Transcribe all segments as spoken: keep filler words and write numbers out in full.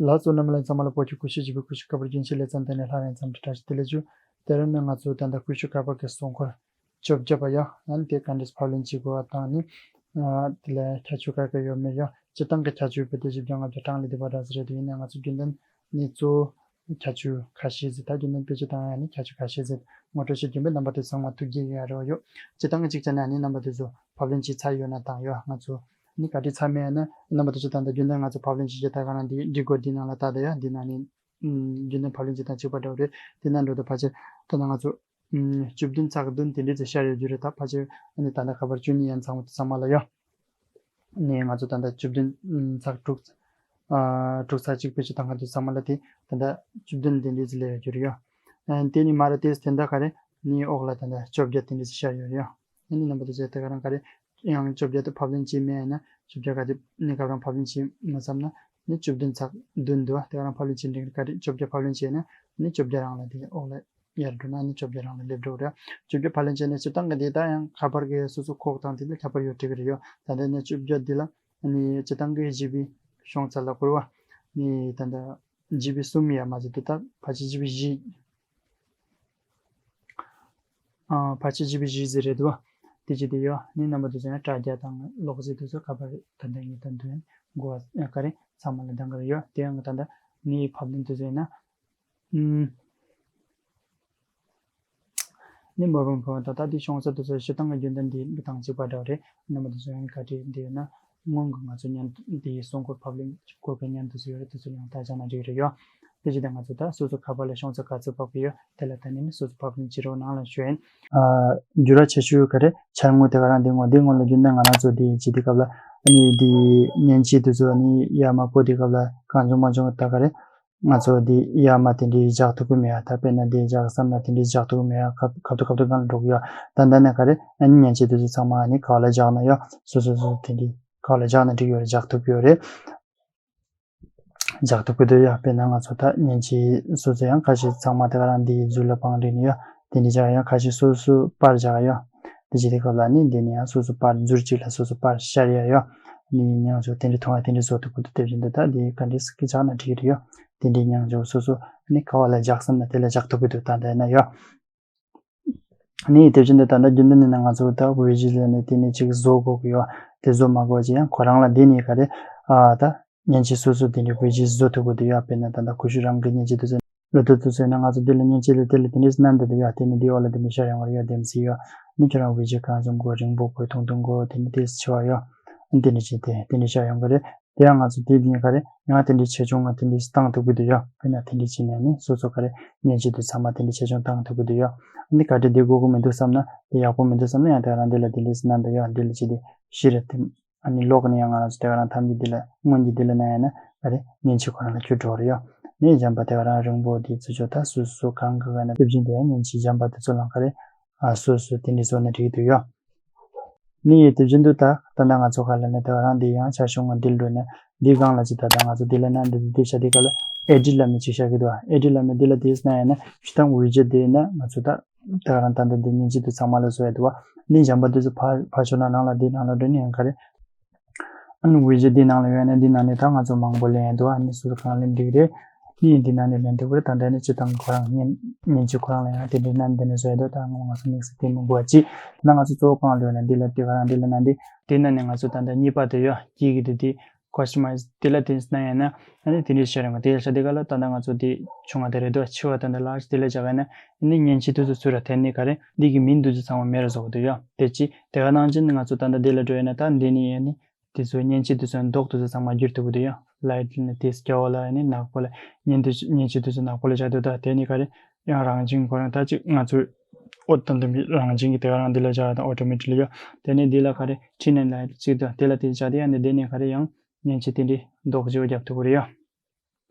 ལགས་སོ། རྣམ་པ་ལྷན་རྒྱས་ཚང་མ་ལ་བོད་ཀྱི་ཀུ་ཤུ་བྱིས་པའི་ཀུ་ཤུ་ཁ་པར་རྒྱུན་ཆད་ལས་བརྩམས་ཏེ་ནས་སླར་ཡང་འཚམས་འདྲི་བཀྲ་ཤིས་བདེ་ལེགས་ཞུ། དེ་རིང་ནི་ང་ཚོ་ད་ལྟ་ཀུ་ཤུ་ཁ་པར་གྱི་སྲུང་འཁོར་བཅོ་བརྒྱད་པ་ཡོད། ཨ་ནི་དེ་ག་འདྲས་ཕབ་ལེན་བྱེད་དགོས་པ་དང་ནི། ཨ་དེ་ལ་ཁྱད་ཆོས་ག་ག་ཡོད་མེད་ཡོད། སྤྱིར་བཏང་གི་ཁྱད་ཆོས་བོད་དུ་བཞི་བརྒྱ་ལྔ་བརྒྱ་གྲངས་ལས་འདས་པ་འདྲ་ཟེར་རེད། དེ་ཡིན་ན་ང་ཚོ་རྒྱུན་ལྡན་ནི་གཙོ་བོ་ཁྱད་ཆོས་ཁ་ཤས་ཟིག་ད་རྒྱུན་ལྡན་བེད་སྤྱོད་བཏང་ཡ་ནི་ཁྱད་ཆོས་ཁ་ཤས་ཟིག་ངོ་སྤྲོད་བྱེད་རྒྱུ་ཡིན་པས། རྣམ་པ་དེ་ཚང་མ་ཐུགས་དགྱེས་ཡ་རོགས་ཡོད། སྤྱིར་བཏང་གི་གཅིག་བྱས་ན་ནི་རྣམ་པ་དེ་ཚོ་ཕབ་ལེན་བྱས་ཚར་ཡོད་ན་དང་ཡོད། ང་ཚོ་ནི་ག་དུས་ཚར་མེད་ཡ་ན་རྣམ་པ་དེ་ཚོ་ད་ལྟ་རྒྱུན་ལྡན་ང་ཚོ་ཕབ་ལེན་བྱེད་རྒྱུ་ད་ག་རང་འདི་འགྲིག་གོ་འདི་ནང་ལ་ད་ལྟ་ཡ་འདི་ནང་ནི་རྒྱུན་ལྡན་ཕབ་ལེན་བྱེད་སྟངས་གཅིག་པ་འདྲ་བོ་རེད། འདི་ནང་འགྲོ་ད་ཕལ་ཆེར་ད་ལྟ་ང་ཚོ་བཅུ་བདུན་ཚེག་བདུན་དེ་འདྲས་ཚོ་ཤར་ཡོད་རྒྱུ་རེད། ད་ཕལ་ཆེར་ཨ་ནི་ད་ལྟ་ཁ་པར་བཅུ་གཉིས་ཡན་ཚང་མ་ཚང་མ་ལ་ཡོད། ནས་ང་ཚོ་ད་ལྟ་བཅུ་བདུན་ཚེག་དྲུག་ཨ་དྲུག་ཚེག་གཅིག་བེད་སྤྱོད་བཏང་མཁན་དེ་ཚང་མ་ལ་དེ་ད་ལྟ་བཅུ་བདུན་དེ་འདྲས་ཚོ་སླེབས་ཡོད་རྒྱུ་རེད་ཡོད། ཨ་དེ་ནི་མ་རེད་དེ་དེ་འདྲ་ག་རེ་ནི་འོག་ལ་ད་ལྟ་བཅོ་བརྒྱད་དེ་འདྲས་ཚོ་ཤར་ཡོད་རེད་ཡོད། ཨ་ནི་རྣམ་པ་དེ་ཚོ་དེ་ག་རང་ག་རེ་ཡང་བཅོ་བརྒྱད་དེ་ཕབ་ལེན་བྱས་མེད་ཡིན་ན་བཅོ་བརྒྱད་ག་དེ་ནི་ག་རང་ཕབ་ལེན་བྱས་མ་བསམ་ན་ནི་བཅུ་བདུན་ཚེག་བདུན་འདུག་དེ་ག་རང་ཕབ་ལེན་བྱས་འདྲ་ག་རེ་བཅོ་བརྒྱད་ཕབ་ལེན་བྱས་ན་ནི་བཅོ་བརྒྱད་རང་ལ་དེ་འོག་ལ་ཡར་འགྲོ་ན་ནི་བཅོ་བརྒྱད་རང་ལ་སླེབས་འགྲོ་རེད། བཅོ་བརྒྱད་ཕབ་ལེན་བྱས་ནས་སྤྱིར་བཏང་གི་དེ་ད་ཡང་ཁ་པར་གི་སོ་སོ་ཁོག་དང་དེ་ལ་ཁྱད་པར་ཡོད་འགྲིག་གི་རེད་ཡོད། ད་ལྟ་ནི་བཅོ་བརྒྱད་འདི་ལ་ནི་སྤྱིར་བཏང་གི་ཇི་བི་ཤོང་ཚད་ལ་བསྐུར་བ་ནི་ད་ལྟ་ཇི་བི་གསུམ་ཡར་མར་ཟེར་དུས་ད་ཕལ་ཆེར་ཇི་བི་བཞི། ཨ་ཕལ་ཆེར་ཇི་བི་བཞི་ཟེར་རེད་འདུག་དེ་ཅི་དེ་ཡོད་ནི་རྣམ་པ་དེ་ཚོ་ཡང་དྲ་རྒྱ་དང་གློག་རྫས་དེ་ཚོ་ཁ་པར་ད་ལྟ་ངས་ད་དུང་འགོ་བ་ག་རེ་ཚང་མ་ལ་འདང་གི་རེད་ཡོད། དེ་ཡང་ད་ལྟ་ནི་ཕབ་ལེན་དེ་ཚོ་ཡིན་ན། ཨུམ། ནི་མོ་བན་ཕོན་ད་ལྟ་འདི་ཤོང་ས་དེ་ཚོ་སྤྱིར་བཏང་གི་རྒྱུན་ལྡན་འདི་དང་གཅིག་པ་འདྲ་བ་རེད། རྣམ་པ་དེ་ཚོ་ཡང་ག་འདྲ་འདི་ཡོད་ན་སྔོན་གྱི་ང་ཚོ་བརྙན་འདི་སྲུང་འཁོར་ཕབ་ལེན་སྐོར་གྱི་བརྙན་དེ་ཚོ་ཡོད་རེད། དེ་ཚོ་ཡང་ལྟ་བྱ་ན་འགྲིག་རེད་ཡོད། དེ་བཞིན་དུ་ང་ཚོ་ད་སོ་སོ་ཁ་པར་ལ་ཤོང་ཚད་ག་ཚོད་ཕབ་ཀྱི་ཡོད་དེ་ལ་ད་ནི་ནི་སོ་སོ་ཕབ་ལེན་བྱེད་རོགས་གནང་ལ་ཞུ་ཡིན། ཨ་འགྱུར་བ་ཆེ་ཤོས་ག་རེ་འཆར་ངོས་དེ་ག་རང་འདི་ངོ་འདི་ངོ་ལ་རྒྱུན་ལྡན་ང་རང་ཚོ་འདི་བྱེད་དུས་སྐབས་ལ་ཨ་ནི་འདི་མཉེན་ཆས་དེ་ཚོ་ཨ་ནི་ཡར་མར་སྤོ་དུས་སྐབས་ལ་གང་བྱུང་མ་བྱུང་ད་ག་རེ། ང་ཚོ་འདི་ཡར་མར་དེ་འདྲའི་བཞག་ཐུབ་ཀྱི་མེད་ཡ། ད་དཔེར་ན་འདི་བཞག་བསམ་ན་དེ་འདྲའི་བཞག་ཐུབ་ཀྱི་མེད་ཡ། ཁ་ཁ་ཐུག་ཁ་ཐུག་གང་ལ་འགྲོ་གི་ཡོད། ད་ད་ནས་ག་རེ་ཨ་ནི་མཉེན་ཆས་དེ་ཚོ་ཚང་མ་ཨ་ནི་ག་བ་ལ་བཞག་ན་ཡོད། སོ་སོ་སོ་སོ་དེ་འདྲའི་ག་བ་ལ་བཞག་ན་འགྲིག་ཡོད་རེད། བཞག་ཐུབ་ཀྱི་ཡོད་རེད། བཞག་ཐུབ་ཀྱི་འདུག་ཡ། དཔེར་ན་ང་ཚོ་ད་མཉེན་ཆས་སོ་སོ་ཡང་ཁ་ཤས་ཚང་མ་དེ་ག་རང་འདིའི་ཟུར་ལ་བང་བསྒྲིགས་ནས་ཡོད། དེ་འདྲའི་བཞག་ཡང་ཁ་ཤས་སོ་སོ་པར་བཞག་ཡོད། དེ་བྱེད་དུས་སྐབས་ལ་ནི་འདི་ནས་ཡང་སོ་སོ་པར་ཟུར་གཅིག་ལ་སོ་སོ་པར་ཤར་ཡ་ཡོད། ནི་ཡང་ཚོ་དེ་འདྲའི་མཐོང་བ་དེ་འདྲའི་བཟོ་ཐུབ་ཀྱི་འདུག་དེ་བཞིན་དུ་ད་འདི་ག་འདྲའི་སྐད་ཆ་ན་འགྲིག་གི་རེད་ཡོད། དེ་འདྲའི་ཡང་ཚོ་སོ་སོ་ནི་ག་བ་ལ་བཞག་བསམ་ན་དེ་ལ་བཞག་ཐུབ་ཀྱི་འདུག་ད་འདི་ན་ཡོད། ནི་དེ་བཞིན་དུ་ད་ལྟ་རྒྱུན་ལྡན་ནི་ང་ཚོ་ད་ཝི་ཇི་ལ་ནི་དེ་ནས་ཅིག་བཟོ་དགོས་ཀྱི་ཡོད། དེ་བཟོ་མ་དགོས་ཀྱི་ཡང་ཁོ་རང་ལ་འདི་ནས་ག་རེ་ཨ་ད་མཉེན་ཆས་སོ་སོ་དེ་འདྲའི་ཝི་ཇི་བཟོ་ཐུབ་ཀྱི་འདུག་ཡོད། དཔེར་ན་ད་ལྟ་ཁུ་ཤུ་རང་གི་མཉེན་ཆས་དེ་ཚོ་ལོ་ཏོག་ཏོ་ཟེར་ན་ང་ཚོ་འདི་ལ་མཉེན་ཆས་ལ་དེ་ལ་དེ་འདྲས་སྣ་འདི་འདི་ཡོད། དེ་ནི་འདི་འོག་ལ་དེ་འདྲས་ཤར་ཡོང་བ་རེད་ཡ། དེམ་སི་ཡོད། ནི་ཁྱོད་རང་ཝི་ཇི་གང་བྱུང་དགོས་རིང་པོ་དགོས་ཐུང་ཐུང་དགོས་དེ་ནི་དེ་ཆེ་བ་ཡོད། དེ་འདྲས་བྱས་ཏེ་དེ་འདྲས་ཤར་ཡོང་གི་རེད། དེ་ཡང་ང་ཚོ་དེ་འདི་ག་རེ་ཡང་དེ་འདྲས་ཆེ་ཆུང་ང་དེ་འདྲས་བཏང་ཐུབ་ཀྱི་འདུག་ཡོད། དཔེར་ན་དེ་འདྲས་བྱས་ནས་ནི་སོ་སོ་ག་རེ་མཉེན་ཆས་དེ་ཚང་མ་དེ་འདྲས་ཆེ་ཆུང་བཏང་ཐུབ་ཀྱི་འདུག་ཡོད། ནི་ག་རེ་དེ་དགོས་ཀྱི་མི་འདུག་བསམ་ན་དེ་ཡག་པོ་མི་འདུག་བསམ་ན་ཡང་དེ་རང་དེ་ལ་དེ་འདྲས་སྣ་འདི་ཡོད། དེ་ལ་བྱས་ཏེ་ཤི་རེད་དེ། ཨ་ནི་ལོག་ནས་ཡང་ང་རང་ཚོ་དེ་ག་རང་ཐམས་ཅད་འདི་ལ་སྔོན་གྱི་འདི་ལ་ན་ཡང་ན་ག་རེ་མཉེན་ཆས་ཁོ་རང་ལ་འཁྱུད་འགྲོ་རེད་ཡོད། ནི་འཇམ་པ་དེ་ག་རང་རིང་པོ་འདི་ཚུ་ཆོ་ད་སུ་སུ་གང་གི་ག་ན་དེ་བཞིན་དུ་ཡང་མཉེན་ཆས་འཇམ་པ་དེ་ཚོ་ལ་ག་རེ་ཨ་སུ་སུ་དེ་འདྲི་བཟོ་ན་འགྲིག་འདུག་ཡོད། ནི་དེ་བཞིན་དུ་ད་ད་ལྟ་ང་ཚོ་ག་ལ་ན་དེ་ག་རང་འདི་ཡང་ཆ་ཤོང་ང་འདིར་འགྲོ་ན་འདི་གང་ལ་ཅི་ད་ད་ང་ཚོ་འདི་ལ་ན་འདི་འདི་ཤ་འདི་ག་ལ་ཨེ་ཌི་ལ་མི་ཅིག་ཤ་གི་འདུག་ཨེ་ཌི་ལ་མི་འདི་ལ་དེ་སྣ་ཡང་ན་ཤི་ཐང་ཝི་ཇེ་དེ་ན་ང་ཚོ་ད། དེ་ག་རང་ད་ལྟ་འདི་མཉེན་ཆས་དེ་ཚང་མ་ལ་བཟོ་ཡ་འདུག་བ། ནི་འཇམ་པ་དེ་ཚོ་ཕ་ཕ་ཤོར་ན་ནང་ལ་འདི་ནང་ལ་འགྲོ་ནི་ཡང་ག་རེ། ཨ་ནི་ཝི་ཇེ་འདི་ནང་ལ་ཡོད་ན་འདི་ནང་ནས་ད་ང་ཚོ་མང་པོ་ལེན་ཡ་འདུག་ཨ་ནི་སུ་གང་ལེན་འགྲིག་རེད། ནི་འདི་ནང་ནས་ལེན་འགྲིག་གི་རེད། ད་ལྟ་ནི་སྤྱི་བཏང་ཁོ་རང་མཉེན་མཉེན་ཆས་ཁོ་རང་ལ་ཡང་དེ་འདྲའི་ནང་འདི་ནས་བཟོ་ཡ་འདུག་ད་ང་ང་ཚོ་དམིགས་བསལ་དེ་མི་དགོས་པ་ཅི། ད་ང་ཚོ་གཙོ་བོ་གང་ལ་ཡོད་ན་འདི་ལ་དེ་ག་རང་འདི་ལ་ན་འདི། དེ་ནང་ནས་ང་ཚོ་ད་ལྟ་གཉིས་པ་དེ་ཡོད་སྐྱིད་གི་དེ་དེ། ཁོ་སི་ཊ་མའི་ཛི་དེ་ལ་དེ་སྣ་ཡང་ན་ཨ་ནི་དེ་འདྲའི་ཤ་རེད་མ་དེ་ལ་ཤ་དེ་ག་ལ་ད་ལྟ་ང་ཚོ་དེ་ཆུང་བ་དེ་རེད་དོ་ཆེ་བ་ད་ལྟ་ལ་དེ་ལ་བྱ་ག་ན་ཨ་ནི་མཉེན་ཆས་དུས་ཚོད་ཚུར་ར་དེ་ནི་ག་རེ་འདི་གི་མིང་དུས་ཚོད་ཚང་མ་མེ་ར་བཟོ་གི་འདུག་ཡ། དེ་ཅི་དེ་ག་ནང་ཅི་ནི་ང་ཚོ་ད་ལྟ་དེ་ལ་འགྲོ་ཡ་ན་ད་འདི་ནི་ཡ་ནི་དེ་ཚོ་མཉེན་ཆས་དུས་ཚོད་མདོག་དུས་ཚོད་ཚང་མ་བསྒྱུར་ཐུབ་གི་འདུག་ཡ། ལའི་ཊི་ནི་དེ་སྐྱ་བོ་ལ་ཡ་ནི་ནག་པོ་ལ་མཉེན་དུས་མཉེན་ཆས་དུས་ཚོད་ནག་པོ་ལ་བྱ་འདུག་ད་དེ་ནི་ག་རེ་ཡང་རང་བཞིན་ཁོ་རང་ད་ཅི་ང་ཚོ་འོ་ད་འདི་མི་རང་བཞིན་གྱི་དེ་ག་རང་འདི་ལ་བྱ་དང་ཨོ་ཊོ་མེ་ཊི་ལི་ཡ། དེ་ནི་འདི་ལ་ག་རེ་ཁྲི་ནི་ལའི་ཊི་ཅིག་དང་དེ་ལ་དེ་བྱ་དེ་ཡ་ནི་དེ་ནི་ག་རེ་ཡང་མཉེན་ཆས་དེ་འདྲའི་མདོག་བརྗེ་བོ་རྒྱབ་ཐུབ་ཀྱི་རེད་ཡ།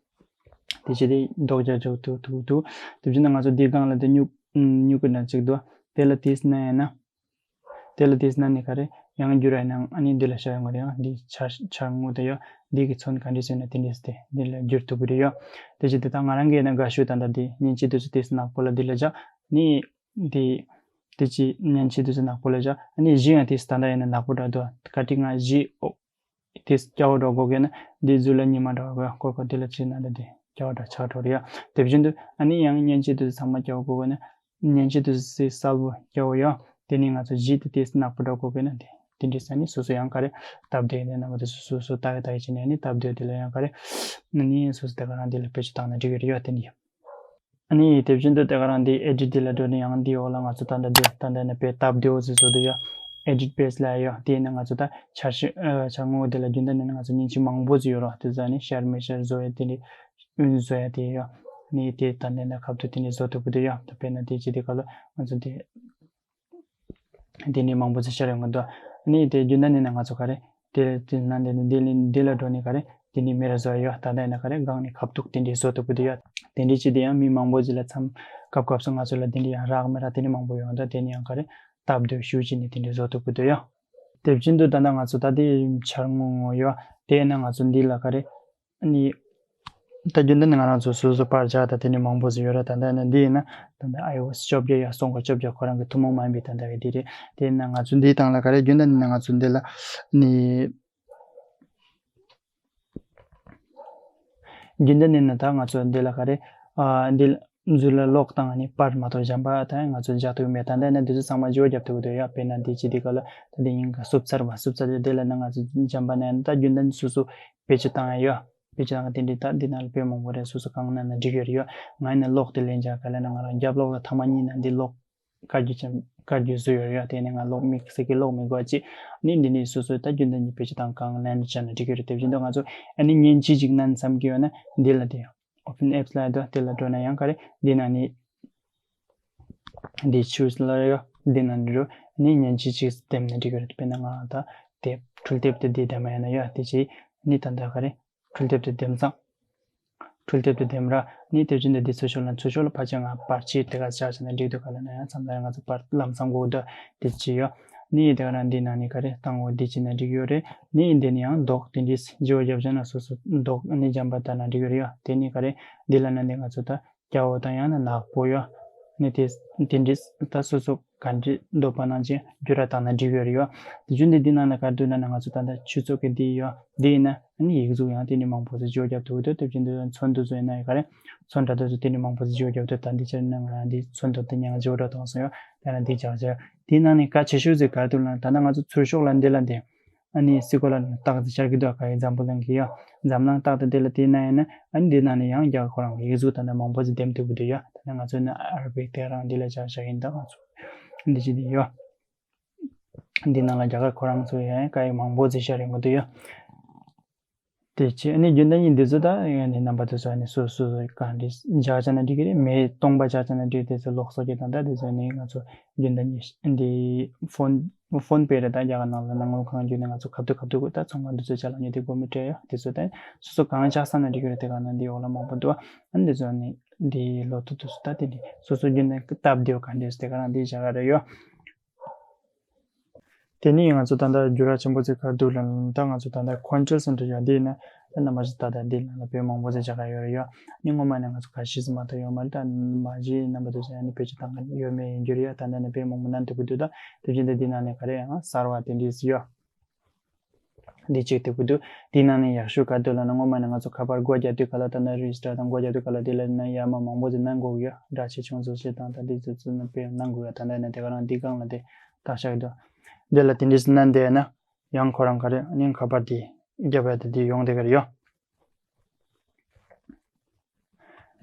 དེ་བྱས་ཏེ་མདོག་རྒྱབ་ཐུབ་ཐུབ་ཐུབ་ཐུབ། དེ་བྱས་ན་ང་ཚོ་འདི་སྒང་ལ་དེ་སྨྱུག་སྨྱུ་གུ་འདྲ་ཅིག་འདུག་དེ་ལ་དེ་སྣ་ཡ་ན། དེ་ལ་དེ་སྣ་ནི་ག་རེ་ཡང་འགྱུར་བ་ཡིན་ན་ཨ་ནི་འདི་ལ་ཤར་ཡོང་གི་རེད་ཡ། འདི་ཆ་ཆ་ངོ་དེ་ཡ་འདི་གི་ཚོན་ག་འདྲ་བཟོས་ན་དེ་འདྲ་སྟེ་འདི་ལ་འགྱུར་ཐུབ་ཀྱི་རེད་ཡ། དེ་བྱས་ཏེ་ད་ང་རང་གིས་ན་དགའ་ཤོས་ད་ལྟ་འདི་མཉེན་ཆས་དུས་ཚོད་དེ་ནག་པོ་ལ་འདི་ལ་བཞག་ནི། དེ། དེ་ཅི་མཉེན་ཆས་དུས་ཚོད་ནག་པོ་ལ་བཞག་ཨ་ནི་གཞི་ཡང་དེ་ད་ལྟ་ཡིན་ན་ནག་པོ་འདྲ་འདུག་ག་དེ་ང་གཞི་ཨོ། དེ་སྐྱ་བོ་འདྲ་དགོས་ཀྱི་ན་འདི་གཟུགས་ལ་ཉི་མ་འདྲ་བ་དགོས་ཡ། ཀོར་ཀོར་དེ་ལ་ཅི་ན་འདི་དེ་སྐྱ་བོ་འདྲ་ཆགས་འགྲོ་རེད་ཡ། དེ་བཞིན་དུ་ཨ་ནི་ཡང་མཉེན་ཆས་དེ་ཚོ་ཚང་མ་སྐྱ་བོ་དགོས་ཀྱི་ན་མཉེན་ཆས་དེ་ཚོ་གསལ་པོ་སྐྱ་བོ་ཡ། དེ་ནི་ང་ཚོ་གཞི་དེ་དེ་ནག་པོ་འདྲ་དགོས་ཀྱི་ན་དེ་དེ་འདྲས་ཨ་ནི་སོ་སོ་ཡང་ག་རེ་སྟབས་བདེ་ནས་རྣམ་པ་དེ་སོ་སོ་སོ་ལྟ་གི་ལྟ་གི་བྱས་ནས་ཨ་ནི་སྟབས་བདེ་དེ་ལ་ཡང་ག་རེ་ཨ་ནི་སོ་སོ་དེ་ག་རང་དེ་ལ་བེད་སྤྱོད་བཏང་ན་འགྲིག་གི་རེད་ཡ། དེ་ནི། ཨ་ནི་དེ་བཞིན་དུ་དེ་ག་རང་འདི་ཨེ་ཌིཊ་འདི་ལ་འགྲོ་ནས་ཡང་འདི་འོག་ལ་ང་ཚོ་ད་ལྟ་འདི་ད་ལྟ་ནས་དཔེ་སྟབས་བདེ་བོ་ཟིག་བཟོ་འདུག་ཡ། ཨེ་ཌིཊ་པེ་ཇི་ལ་ཡ། དེ་ནས་ང་ཚོ་ད་འཆར་གཞི་ཨ་འཆར་ངོ་དེ་ལ་རྒྱུན་ལྡན་ནས་ང་ཚོ་མཉེན་ཆས་མང་པོ་ཟིག་ཡོད་ར། དེ་ཚོ་ནི་ཤར་མི་ཤར་བཟོ་ཡ་དེ་འདྲ་ཨུན་བཟོ་ཡ་དེ་ཡ། ནི་དེ་ད་ལྟ་ནས་ཁ་ཐུག་དེ་འདྲ་བཟོ་ཐུབ་ཀྱི་འདུག་ཡ། ད་དཔེར་ན་དེ་ཅི་དེ་ག་ལ་ང་ཚོ་དེ། དེ་ནས་མང་པོ་ཟིག་ཤར་ཡོང་གི་འདུག་ནི་དེ་རྒྱུན་ལྡན་ནས་ང་ཚོ་ག་རེ། དེ་དེ་ན་འདི་ནི་འདི་ལ་འདི་ལ་འགྲོ་ནས་ག་རེ། དེ་ནས་མེ་ར་བཟོ་ཡ་ཡོད། ད་ལྟ་ཡིན་ན་ག་རེ་སྒང་ནས་ཁ་ཐུག་དེ་འདྲའི་བཟོ་ཐུབ་ཀྱི་འདུག་ཡ། དེ་འདྲའི་ཅི་དེ་ཡང་མི་མང་པོ་ཟིག་ལ་མཚམས་སྐབས་སྐབས་སུ་ང་ཚོ་ལ་དེ་འདྲའི་ཡང་རག་མི་རག་དེ་འདྲའི་མང་པོ་ཡོང་འདུག་དེ་ནས་ཡང་ག་རེ་སྟབས་བདེ་ཤུགས་ཅིག་ནས་དེ་འདྲའི་བཟོ་ཐུབ་ཀྱི་འདུག་ཡ། དེ་བཞིན་དུ་ད་ལྟ་ང་ཚོ་ད་ལྟའི་འཆར་ངོ་ངོ་ཡོད། དེ་ཡིན་ན་ང་ཚོ་འདི་ལ་ག་རེ། ཨ་ནི། ད་རྒྱུན་ལྡན་ནས་ང་རང་ཚོ་སོ་སོ་པར་ཆག་དང་དེ་འདྲ་མང་པོ་ཞིག་ཡོད་རེད། ད་ལྟ་ནི་འདི་ཡིན་ན་ད་ལྟ་ཨའི་ཨོ་ཨེས་བཅོ་བརྒྱད་ཡ་སོང་ག་བཅོ་བརྒྱད་ཁོ་རང་གི་ཐུན་མོང་མ་ཡིན་པའི་ད་ལྟ་གི་འདི་རེད། དེ་ཡིན་ན་ང་ཚོ་འདིའི་སྟེང་ལ་ག་རེ་རྒྱུན་ལྡན་ནས་ང་ཚོ་འདི་ལ་ནི། རྒྱུན་ལྡན་ནས་ན་ད་ང་ཚོ་འདི་ལ་ག་རེ་ཨ་འདི་ལ་འཛུལ་ལ་གློག་དང་ནི་པར་མ་གཏོགས་གཞན་པ་ད་ང་ཚོ་འཇགས་ཐུབ་མེད། ད་ལྟ་ནི་འདི་ཚོ་ཚང་མ་བརྗེ་པོ་རྒྱབ་ཐུབ་ཀྱི་འདུག་ཡ། དཔེར་ན་འདི་ཅི་འདི་ག་ལ་ད་འདི་ཡིན་ག་སུབ་ཚར་བ་སུབ་ཚར་དེ་ལ་ནི་ང་ཚོ་གཞན་པ་ནས་ད་རྒྱུན་ལྡན་སོ་སོ་བེད་སྤྱོད་བཏང་ཡ་ཡོད། དཔེ་ཆ་ནང་དེ་འདྲའི་ད་འདི་ནང་ལ་དཔེ་མང་པོ་རེད། སོ་སོ་གང་ན་ན་འགྲིག་ཡོད་རེད་ཡོད། ང་ཡིན་ན་གློག་དེ་ལེན་བྱ་ག་ལ་ན་ང་རང་རྒྱབ་ལོགས་ལ་ཐ་མ་གཉིས་ན་འདི་གློག་དཀར་རྒྱུ་ཅན་དཀར་རྒྱུ་བཟོས་ཡོད་རེད་ཡོད། དེ་ནས་ང་གློག་མིག་སེ་གི་གློག་མི་དགོས་ཅི། ནི་འདི་ནས་སོ་སོའི་ད་རྒྱུན་ལྡན་གྱི་དཔེ་ཆ་དང་གང་ལེན་བྱ་ན་འགྲིག་ཡོད་རེད། དེ་བཞིན་དུ་ང་ཚོ་ཨ་ནི་མཉེན་ཆས་ཅིག་ནན་བསམ་གི་ཡོད་ན་འདི་ལ་དེ་Open Apps་ལ་ཡོད་དེ་ལ་འགྲོ་ན་ཡང་ག་རེ་འདི་ན་ནི། འདི་ཆུ་ལ་ཡོད་འདི་ན་འགྲོ་ནི་མཉེན་ཆས་ཅིག་འདེམས་ན་འགྲིག་གི་རེད། དཔེར་ན་ང་ད་དེབ་འཕྲུལ་དེབ་དེ་འདི་འདེམས་ཡ་ན་ཡོད་དེ་ཅི་ནི་ད་ད་ག་རེ་འཕྲུལ་དེབ་དེ་འདེམས་ཙང་། འཕྲུལ་དེབ་དེ་འདེམས་ར་ནི་དེ་བཞིན་དུ་འདི་ཚུར་ཤོག་ལ་ཚུར་ཤོག་ལ་ཕལ་ཆེར་ང་པར་ཆས་དེ་ག་བཞག་བྱས་ན་འགྲིག་འདུག་ག་ལ་ན་ཡང་མཚམས་ལ་ང་ཚོ་པར་ལམ་སང་གོ་ད་དེ་ཅི་ཡོད་ནི་དེ་ག་རང་འདི་ན་ནི་ག་རེ་བཏང་འོ་འདི་ཅི་ན་འགྲིག་ཡོད་རེད། ནི་འདི་ནི་ཡང་མདོག་དེ་འདྲི་བརྗེ་བོ་རྒྱབ་བྱས་ན་སོ་སོ་མདོག་ནི་འཇམ་པ་ད་ན་འགྲིག་ཡོད་རེད་ཡ། དེ་ནི་ག་རེ་འདི་ལ་ན་འདི་ང་ཚོ་ད། སྐྱ་བོ་དང་ཡང་ན་ནག་པོ་ཡོད། ནི་དེ་དེ་འདྲི་ད་སོ་སོ་ག་འདྲི་འདོད་པ་ནང་བཞིན་འགྱུར་བ་བཏང་ན་འགྲིག་ཡོད་རེད་ཡོད། དེ་བཞིན་དུ་འདི་ནང་ལ་ག་རེ་འདུག་ན་ན་ང་ཚོ་ད་ལྟ་ཆུ་ཚོད་ཀྱི་འདི་ཡོད་འདི་ཡིན་ན་ནི་ཡིག་གཟུགས་ཡང་དེ་ནི་མང་པོ་ཞིག་བརྗེ་བོ་རྒྱབ་ཐུབ་འདུག་དེ་བཞིན་དུ་ཚོན་དུ་བཟོས་ན་ཡང་ག་རེ་ཚོན་འདྲ་དུ་བཟོས་དེ་ནི་མང་པོ་ཞིག་བརྗེ་བོ་རྒྱབ་ཐུབ། ད་འདི་ཕྱིར་ན་ང་རང་འདི་ཚོན་དུ་དེ་ཉག་བརྗེ་བོ་འདྲ་བཏང་སོང་ཡོད། ད་ན་འདི་ཅག་ཅག་འདི་ནང་ནས་གལ་ཆེ་ཤོས་ཟིག་ག་རེ་འདུག་ན་ད་ལྟ་ང་ཚོ་ཚུར་ཤོག་ལ་འདི་ལ་འདི། ཨ་ནི་སི་ཀོ་ལ་ནི་རྟགས་དེ་ཤར་གི་འདུག་ག་ཡི་འཛམ་བུ་གླིང་གི་ཡ། འཛམ་གླིང་རྟགས་དེ་དེ་ལ་བལྟས་ན་ཡིན་ན་ཨ་ནི་འདི་ནང་ནས་ཡང་རྒྱ་གར་ཁོ་རང་གི་ཡིག་གཟུགས་ད་ལྟ་མང་པོ་ཞིག་འདེམས་ཐུབ་ཀྱི་འདུག་ཡ། ད་ནི་ང་ཚོ་ནི་ཨ་ར་བིག་དེ་རང་འདི་ལ་བཞག་བཞག་ཡིན་ད་ང་ཚོ་འདི་ཅི་འདི་ཡ། འདི་ནང་ལ་རྒྱ་གར་ཁོ་རང་ཚོ་ཡང་སྐད་ཡིག་མང་པོ་ཞིག་ཤར་ཡོང་གི་འདུག་ཡ། དེ་ཅི་ཨ་ནི་རྒྱུན་ལྡན་ཡིན་འདི་ཚོ་ད་ཡང་ནི་རྣམ་པ་དེ་ཚོ་ཨ་ནི་སོ་སོ་གང་འདྲི་བཞག་བྱས་ན་འགྲིག་གི་རེད། མེ་སྟོང་པ་བཞག་བྱས་ན་འགྲིག་དེ་ཚོ་ལོག་སོགས་ཀྱི་ད་ལྟ་དེ་ཚོ་ནི་ང་ཚོ་རྒྱུན་ལྡན་ཡིན་འདི་ཕོན་ཕོན་པེ་རེད། ད་རྒྱ་གར་ནང་ལ་ནང་ལོགས་གང་རྒྱུ་ནས་ང་ཚོ་ཁ་ཐུག་ཁ་ཐུག་གི་ད་ཚོང་ཁང་འདི་ཚོ་ཅ་ལག་ཉོ་དེ་དགོས་མི་སྤྲད་ཡོད། དེ་ཚོ་ད་སོ་སོ་གང་ཆགས་ས་ན་འགྲིག་གི་རེད། དེ་ག་ན་འདི་འོག་ལ་མང་པོ་འདུག་ཨ་འདི་ཚོ་ནི་འདི་ལོ་ཐུག་ཐུག་སུ་ད་དེ་འདི་སོ་སོ་རྒྱུན་ལྡན་སྟབས་བདེ་བ་ག་འདྲས་དེ་ག་ན་འདི་བཞག་ག་རེད་ཡོད། དེ་ནས་ང་ཚོ་ད་ལྟ་འགྱུར་བ་ཆེན་པོ་ཅིག་ག་རེ་འདུག་ལབ་ན་ད་ང་ཚོ་ད་ལྟ་ཁོན་ཊྲོལ་སེན་ཊར་ཡོད་འདི་ཡིན་ན་ད་རྣམ་པ་ཚོ་ད་ལྟ་འདི་ནང་ལ་དཔེ་མང་པོ་ཅིག་བཞག་ག་ཡོད་རེད་ཡོད། ནི་སྔོན་མ་ནས་ང་ཚོ་ག་ཤེད་མ་གཏོགས་ཡོད་མ་རེད། ད་མ་གཞི་རྣམ་པ་ཚོ་ཡང་ནི་བེད་སྤྱོད་བཏང་ག་ཡོད་མེད་ཡིན་རྒྱུ་རེད་ཡ། ད་ལྟ་ནི་དཔེ་མང་པོ་ནང་ཐུག་གི་འདུག་ད་དེ་བཞིན་དུ་འདི་ནང་ནས་ག་རེ་ཡང་གསར་བ་དེ་འདྲས་ཡོད། འདི་གཅིག་ཐུག་གི་འདུག་འདི་ནང་ནས་ཡག་ཤོས་ག་འདུག་ལབ་ན་སྔོན་མ་ནས་ང་ཚོ་ཁ་པར་སྒོ་རྒྱག་དུས་ག་ལ་ད་ལྟ་རེ་ཇི་སི་ཊར་དང་སྒོ་རྒྱག་དུས་ག་ལ་དེ་ལ་ནི་ཡར་མར་མང་པོ་ཅིག་གནང་དགོས་ཀྱི་ཡོད། སྒྲ་ཆེ་ཆུང་བཟོ་བྱེད་དང་ད་འདི་ཚོ་ཚོ་ནི་དཔེ་གནང་དགོས་ཡ། ད་ལྟ་ནས་དེ་ག་རང་འདི་སྒང་ལ་དེ་བཏགས་བཞག་གི་འདུག་འདི་ལ་དེ་འདྲས་གནང་བསྡད་ན་ཡང་ཁོ་རང་ག་རེ་ནི་ཁ་པར་དེ་རྒྱབ་ཡ་དེ་དེ་ཡོང་བསྡད་ཀྱི་རེད་ཡོད།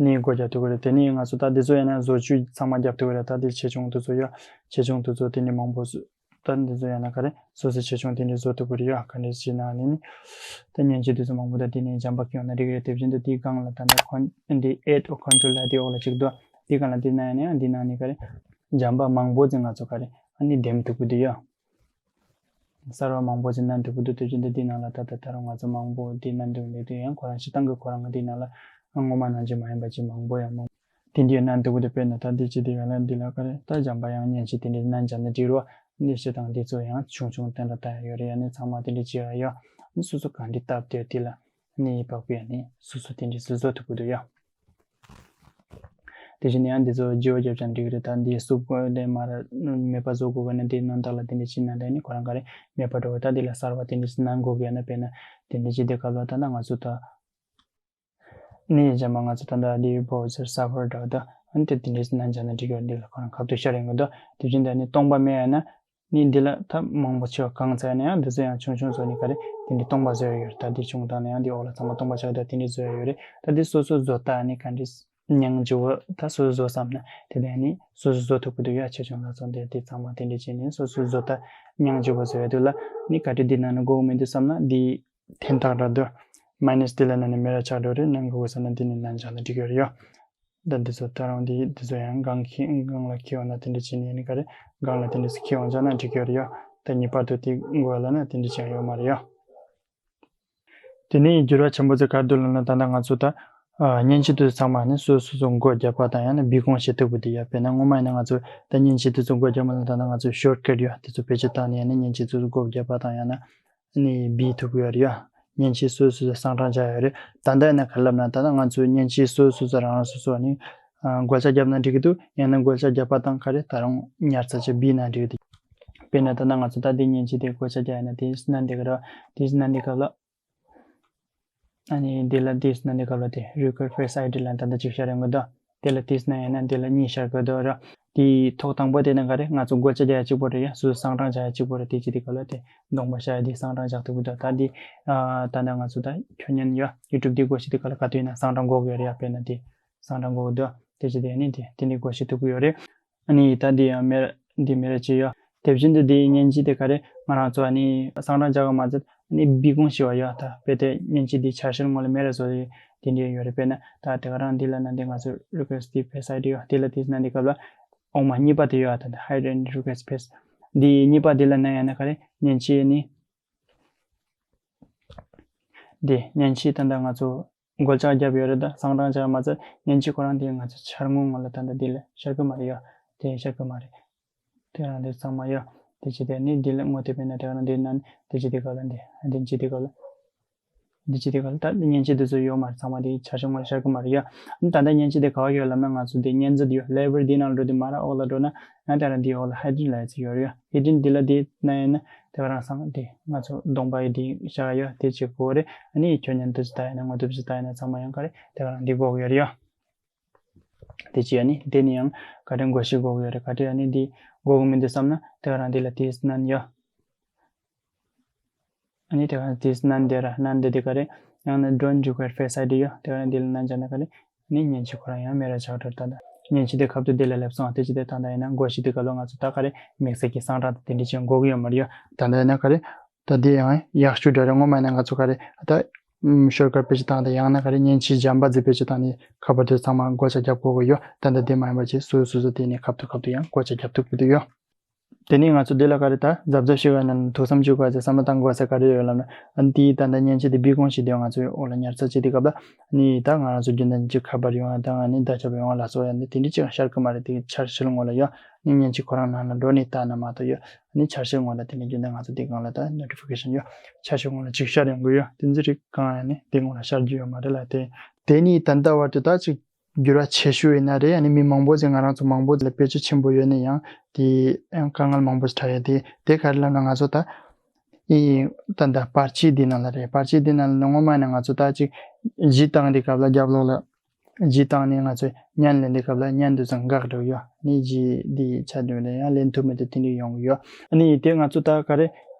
ནི་སྒོ་རྒྱག་ཐུབ་ཀྱི་རེད། དེ་ནི་ང་ཚོ་ད་འདི་ཚོ་ཡིན་ན་བཟོ་བཅོས་ཚང་མ་རྒྱབ་ཐུབ་ཀྱི་རེད། ད་དེ་ཆེ་ཆུང་དེ་ཚོ་ཡོད། ཆེ་ཆུང་དེ་ཚོ་དེ་ནི་མང་པོ་བཟོ། ད་འདི་ཚོ་ཡང་ན་ག་རེ་སོ་སོ་ཆེ་ཆུང་དེ་འདྲ་བཟོ་ཐུབ་ཀྱི་རེད་ཡ། ག་འདྲ་བྱས་ན་ནི་ནི་ད་མཉེན་ཆས་དེ་ཚོ་མང་པོ་ད་དེ་ནས་འཇམ་པ་སྐྱོན་ན་འགྲིག་གི་རེད། དེ་བཞིན་དུ་དེའི་སྒང་ལ་ད་ནི་ཁོན་འདི་ཨེ་ཌི་ཨོ་ཁོན་ཊྲོལ་ལ་དེ་འོག་ལ་གཅིག་འདུག་དེའི་སྒང་ལ་དེ་ན་ཡང་ནི་ཡང་དེ་ནང་ནས་ག་རེ་འཇམ་པ་མང་པོ་ཅིག་ང་ཚོ་ག་རེ་ཨ་ནི་འདེམས་ཐུབ་ཀྱི་འདུག་ཡ། གསར་བ་མང་པོ་ཅིག་ན་འདུག་གི་འདུག་དེ་བཞིན་དུ་དེའི་ནང་ལ་ད་ད་ད་རུང་ང་ཚོ་མང་པོ་དེ་ན་འདུག་འདུག་དེ་ཡང་ཁོ་རང་སྤྱིར་བཏང་གི་ཁོ་རང་གི་དེའི་ནང་ལ་སྔོན་མ་ནང་བཞིན་མ་ཡིན་པ་ཅིག་མང་པོ་ཡང་མང་། དེ་འདྲའི་ནང་འདུག་གི་འདུག་དཔེར་ན་ད་འདི་ཅི་དེ་ག་ལ་འདི་ལ་ག་རེ་ད་འཇམ་པ་ཡང་མཉེན་ཆས་དེ་འདྲའི་ནང་འཇམ་ན་འགྲིག་རོ། འདི་སྤྱིར་བཏང་འདི་ཚོ་ཡང་ཆུང་ཆུང་སྟེང་ལ་ད་ཡོད་རེད། ཡང་ནི་ཚང་མ་དེ་འདྲའི་བྱེད་ཡ་ཡོད། ནི་སོ་སོ་གང་འདྲའི་སྟབས་བདེ་དེ་ལ་ནི་ཡིད་བབ་པའི་ནི་སོ་སོ་དེ་འདྲའི་སོ་སོ་ཐུབ་ཀྱི་འདུག་ཡ། དེ་བཞིན་ཡང་འདི་ཚོ་བརྗེ་པོ་བརྒྱབ་ཀྱང་འགྲིག་གི་རེད། ད་འདི་སུབ་དགོས་དེ་མར་མེད་པ་བཟོ་དགོས་ཀྱི་ན་དེ་ནང་དག་ལ་དེ་འདྲ་ཅིག་ན་དེ་ནི་ཁོ་རང་ག་རེ་མེད་པ་འགྲོ་བ། ད་འདི་ལ་གསར་པ་དེ་འདྲ་ཅིག་ན་དགོས་ཀྱི་ཡོད་ན། དཔེར་ན་དེ་འདྲ་ཅིག་དེ་སྐབས་ལ་ད་ན་ང་ཚོ་ད་ནི་རྗེས་མ་ང་ཚོ་ད་ལྟ་འདི་བོ་ཟེར་ས་ཧྥར་འདྲ་བ་ད་ཨ་ནི་དེ་དེ་འདྲ་ཅིག་ན་སྦྱར་ན་འགྲིག་གི་ཡོད། འདི་ལ་ཁོ་རང་ཁ་ཐུག་ཤར་ཡོང་གི་འདུག་དེ་བཞིན་དེ་ནི་སྟོང་པ་མེད་ཡ་ན། ནི་འདི་ལ་ཐབས་མང་པོ་ཆེ་བ་གང་ཚར་ན་ཡང་འདི་ཚོ་ཡང་ཆུང་ཆུང་བཟོ་ནི་ག་རེ་དེ་འདྲའི་སྟོང་པ་བཟོ་ཡ་ཡོད་རེད། ད་འདི་བྱུང་དང་ན་ཡང་འདི་འོག་ལ་ཚང་མ་སྟོང་པ་ཆགས། ད་དེ་འདྲའི་བཟོ་ཡ་ཡོད་རེད། ད་འདི་སོ་སོ་བཟོ་ལྟ་ནི་ག་འདྲའི་སྙིང་རྗེ་བོ་ད་སོ་སོ་བཟོ་བསམ་ན་དེ་ལས་ནི་སོ་སོ་བཟོ་ཐུབ་ཀྱི་འདུག་ཡ། ཆེ་ཆུང་ལ་སོགས་འདི་འདི་ཚང་མ་དེ་འདྲའི་བྱས་ནས་སོ་སོ་བཟོ་ལྟ་སྙིང་རྗེ་བོ་བཟོ་ཡ་འདུག་ལ། ནི་ག་འདྲའི་འདི་ནང་ན་དགོས་མི་འདུག་བསམ་ན་འདི་འཐེན་ཐག་ར་འདུག་མའི་ནས་འདི་ལ་ན་ནི་མེ་ར་ཆགས་འགྲོ་རེད། ནང་དགོས་ས་ན་འདི་ནི་ནང་ཆགས་ན་འགྲིག་ཡོད་རེད་ཡ། ད་འདི་ཚོ་ད་རུང་འདི་འདི་ཚོ་ཡང་སྒང་ཁྱེར་སྒང་ལ་ཁྱེར་འོང་ན་དེ་འདྲ་བྱས་ནས་ཡིན་ནི་ག་རེ་སྒང་ལ་དེ་འདྲ་ཁྱེར་འོང་ཆ་ན་འགྲིག་གི་ཡོད་རེད་ཡ། ད་ངེས་པར་དུ་དེ་དགོས་ལ་ན་དེ་འདྲ་བྱས་ཡོད་མ་རེད་ཡ། དེ་ནས་འགྱུར་བ་ཆེན་པོ་ཚོ་ག་རེ་འདུག་ལབ་ན་ད་ལྟ་ང་ཚོ་ད་ཨ་མཉེན་ཆས་དེ་ཚང་མ་ནི་སོ་སོ་སོ་སྒོ་བརྒྱབ་པ་དང་ཡང་ན་སྦས་སྐུང་བྱེད་ཐུབ་ཀྱི་འདུག་ཡ། དཔེར་ན་སྔོན་མ་ཡིན་ན་ང་ཚོ་ད་མཉེན་ཆས་དེ་ཚོ་སྒོ་བརྒྱབ་མ་ལ་ད་ལྟ་ང་ཚོ་ཤོར་ཀཊ་ཡོད་དེ་ཚོ་བེད་སྤྱོད་བཏང་ནས་ཡང་ན་མཉེན་ཆས་ཚོ་སྒོ་བརྒྱབ་པ་དང་ཡང་ན་ནི་སྦས་ཐུབ་ཀྱི་ཡོད་རེད་ཡ། མཉེན་ཆས་སོ་སོ་སོ་གསང་གྲངས་བྱ་ཡོད་རེད། ད་ལྟ་ཡིན་ན་ག་རེ་ལབ་ན་ད་ལྟ་ང་ཚོའི་མཉེན་ཆས་སོ་སོ་སོ་རང་རང་སོ་སོ་ནི་ཨ་བགོ་བཤའ་བརྒྱབ་ན་འགྲིག་གི་འདུག་ཡང་ན་བགོ་བཤའ་བརྒྱབ་པ་དང་ག་རེ་ད་རུང་ཉར་ཚགས་བྱས་སྦས་ན་འགྲིག་གི་འདུག་དཔེར་ན་ད་ལྟ་ང་ཚོ་ད་འདི་མཉེན་ཆས་དེ་བགོ་བཤའ་བརྒྱབ་ཡིན་ན་དེ་སྣ་འདི་ག་རེ་དེ་སྣ་འདི་སྐབས་ལ། ཨ་ནི་འདི་ལ་དེ་སྣ་འདི་སྐབས་ལ་དེ་Request Face I D ལ་ད་ལྟ་ཅིག་ཤར་ཡོང་གི་འདུག་དེ་ལ་དེ་སྣ་ཡིན་ན་དེ་ལ་གཉིས་ཤར་གི་འདུག་ར། དེའི་ཐོག་དང་པོ་དེ་ནི་ག་རེ་ང་ཚོ་བགོ་བཤའ་རྒྱག་ཡ་གཅིག་པོ་རེད་ཡ། སོ་སོ་གསང་གྲངས་བྱ་ཡ་གཅིག་པོ་རེད། དེ་ཅི་དེ་སྐབས་ལ་དེ་གདོང་པ་ཤར་ཡ་དེ་གསང་གྲངས་བཞག་ཐུབ་ཀྱི་འདུག་ད་དེ་ཨ་ད་ནི་ང་ཚོ་ད་ཁྱོད་ཉན་ཡ་YouTube དེ་བགོ་བཤའ་དེ་སྐབས་ལ་ག་དུས་ཡིན་ན་གསང་གྲངས་དགོས་ཀྱི་ཡོད་རེད་ཡ། དཔེར་ན་དེ་གསང་གྲངས་དགོས་ཀྱི་འདུག་དེ་ཅི་དེ་ནི་དེ་དེ་ནི་བགོ་བཤའ་ཐུབ་ཀྱི་ཡོད་རེད། ཨ་ནི་ད་འདི་ཡང་མེར་འདི་མེར་ཅི་ཡོད། དེ་བཞིན་དུ་འདིའི་མཉེན་ཆས་དེ་ག་རེ་ང་རང་ཚོ་ཨ་ནི་གསང་གྲངས་བྱ་ག་མ་ཚད་ཨ་ནི་སྦས་སྐུང་ཞེས་པ་ཡོད། ད་དཔེ་དེ་མཉེན་ཆས་འདི་འཆར་གཞིར་ངོ་ལ་མེ་ར་བཟོ་ཡི་དེ་འདྲའི་ཡོད་རེད། དཔེར་ན་ད་དེ་ག་རང་འདི་ལ་ན་འདི་ང་ཚོ་Request Face I D ཡོད། དེ་ལ་དེ་ན་འདི་སྐབས་ལ་འོག་མ་གཉིས་པ་དེ་ཡོད། ད་ད་Hide and Request Face འདི་གཉིས་པ་དེ་ལ་ན་ཡང་ན་ག་རེ་མཉེན་ཆས་ནི་འདི་མཉེན་ཆས་ད་ད་ང་ཚོ་བགོ་བཤའ་བརྒྱབ་ཡོད་རེད། ད་གསང་གྲངས་བྱས་མ་ཚད་མཉེན་ཆས་ཁོ་རང་དེ་ང་ཚོ་འཆར་ངོས་ངོ་ལ་ད་ལྟ་འདི་ལ་ཤར་གི་མ་རེད་ཡ། དེ་ཤར་གི་མ་རེད། དེ་རང་དེ་ཚང་མ་ཡ། དེ་ཅི་དེ་ནི་འདི་ལ་ངོ་དེ་དཔེར་ན་དེ་ག་ན་འདི་ན་འདི་ཅི་དེ་ག་ལ་འདི་འདི་ཅི་དེ་ག་ལ་འདི་ཅི་དེ་ག་ལ་ད་མཉེན་ཆས་དེ་ཚོ་ཡོད་མ་རེད། ཚང་མ་དེ་འཆར་གཞི་ངོ་ལ་ཤར་གི་མ་རེད་ཡ། ད་ལྟ་མཉེན་ཆས་དེ་ག་བ་ཡོད་ལབ་ན་ང་ཚོ་དེ་བརྙན་མཛོད་ཡོད། Layer འདི་ནང་འགྲོ་དེ་མ་ར་འོག་ལ་འགྲོ་ན་ཡང་དེ་རང་འདི་འོག་ལ་Hidden ལ་ཡ་ཚོ་ཡོད་རེད་ཡ། Hidden འདི་ལ་དེ་ན་ཡ་ན། དེ་ག་རང་སང་དེ་ང་ཚོ་གདོང་པ་ཡི་དེ་བཞག་ཡོད། དེ་བྱེད་དགོས་རེད། ཨ་ནི་ཁྱོད་ཉན་ཐུབ་ཅི་ད་ཡིན་ན་ངོ་ཐུབ་ཅི་ད་ཡིན་ན་ཚང་མ་ཡང་ག་རེ་དེ་ག་རང་འདི་དགོས་ཀྱི་ཡོད་རེད་ཡ། དེ་བྱས་ཨ་ནི་དེ་ནི་ཡང་ག་རེ་བགོ་བཤའ་དགོས་ཀྱི་ཡོད་རེད། ག་རེ་ཨ་ནི་འདི་དགོས་ཀྱི་མི་འདུག་བསམ་ན་དེ་ག་རང་འདི་ལ་དེ་སྣན་ཡ། ཨ་ནི་དེ་ག་རང་དེ་སྣན་དེ་ར་སྣན་དེ་དེ་ག་རེ་ཡང་ན་Don't Require Face I D ཡ། དེ་ག་རང་འདི་ལ་སྣན་བྱས་ན་ག་རེ། ནི་མཉེན་ཆས་ཁོ་རང་ཡང་མེ་ར་ཆགས་འགྲོ། ད་ལྟ་མཉེན་ཆས་དེ་ཁ་ཐུག་དེ་ལ་སླེབས་སོང་། དེ་ཅི་དེ་ད་ལྟ་ཡིན་ན་བགོ་བཤའ་དེ་སྐབས་ལ་ང་ཚོ་ད་ག་རེ་དམིགས་བསལ་གྱི་གསང་གྲངས་དེ་འདྲ་ཅན་དགོས་ཀྱི་ཡོད་མ་རེད་ཡ། ད་ལྟ་ཡིན་ན་ག་རེ་ད་དེ་ཡང་ཡག་ཤོས་འདྲ་རེད། སྔོན་མ་ཡིན་ན་ང་ཚོ་ག་རེ་ད་ཤོར་ཀཊ་བེད་སྤྱོད་བཏང་དང་ཡང་ན་ག་རེ་མཉེན་ཆས་འཇམ་པ་ཟིག་བེད་སྤྱོད་བཏང་ནས་ཁ་པར་དེ་ཚང་མ་བགོ་བཤའ་རྒྱབ་དགོས་ཀྱི་ཡོད། ད་ལྟ་དེ་མ་ཡིན་པ་བྱས་སོ་སོ་སོ་དེ་ནས་ཁ་ཐུག་ཁ་ཐུག་ཡང་བགོ་བཤའ་རྒྱབ་ཐུབ་ཀྱི་འདུག་ཡོད། དེ་ནས་ང་ཚོ་འདི་ལ་ག་རེ་ད་གཟབ་གཟབ་ཞིག་ག་ནས་ཐུགས་བསམ་བཅུག་ག་ཚེ་བསམ་བློ་བཏང་དགོས་ས་ག་རེ་ཡོད་ལབ་ན། ཨ་ནི་དེའི་ད་ལྟ་མཉེན་ཆས་དེ་སྦས་སྐུང་བྱེད་དུས་ང་ཚོའི་འོག་ལ་ཉར་ཚགས་བྱེད་དུས་སྐབས་ལ་ནི་ད་ང་རང་ཚོ་རྒྱུན་ལྡན་གྱི་ཁ་པར་ཡོང་བ་དང་ཨ་ནི་བརྡ་ཁྱབ་ཡོང་བ་ལ་སོགས་ཡང་ནི་དེ་འདྲ་ཅིག་ཤར་གི་མ་རེད། དེ་འཆར་གཞིར་ངོ་ལ་ཡོད། ནི་མཉེན་ཆས་ཁོ་རང་ནང་ལ་འགྲོ་ནས་བལྟས་ན་མ་གཏོགས་ཡོད། ནི་འཆར་གཞིར་ངོ་ལ་དེ་འདྲ་རྒྱུན་ལྡན་ང་ཚོ་དེ་སྒང་ལ་ད་ནོ་ཊི་ཕི་ཀེ་ཤན་ཡོད། འཆར་གཞིར་ངོ་ལ་ཅིག་ཤར་ཡོང་གི་ཡོད། དེ་ཚོ་རིགས་གང་ཡང་ནི་དེ་ངོ་ལ་ཤར་རྒྱུ་ཡོད་མ་རེད་ལ། དེ་དེ་ནི་ད་ལྟ་བར་དུ་ད་ཅིག་འགྱུར་བ་ཆེ་ཤོས་ཡིན་ན་རེད། ཨ་ནི་མི་མང་པོ་ཞིག་ང་རང་ཚོ་མང་པོ་ལ་བེད་སྤྱོད་ཆེན་པོ་ཡོད་ནས་ཡང་དེ་ཡང་དཀའ་ངལ་མང་པོ་ཞིག་འཕྲད་ཡོད་དེ། དེ་ག་རེ་ལབ་ན་ང་ཚོ་ད་ཨི་ད་ལྟ་པར་ཆས་འདི་ནང་ལ་རེད། པར་ཆས་འདི་ནང་ལ་སྔོན་མ་ནས་ང་ཚོ་ད་ཅིག་གཞི་བཏང་དུས་སྐབས་ལ་རྒྱབ་ལོགས་ལ་གཞི་བཏང་ནས་ང་ཚོ་བརྙན་ལེན་དུས་སྐབས་ལ་བརྙན་དེ་ཚོ་འགག་འགྲོ་གི་ཡོད། ཨ་ནི་གཞི་འདི་ཆ་འདོད་ནས་ཡང་ལེན་ཐུབ་མེད་དུ་དེ་འདྲ་ཡོང་གི་ཡོད། ཨ་ནི་དེ་ང་ཚོ་ད་ག་རེ་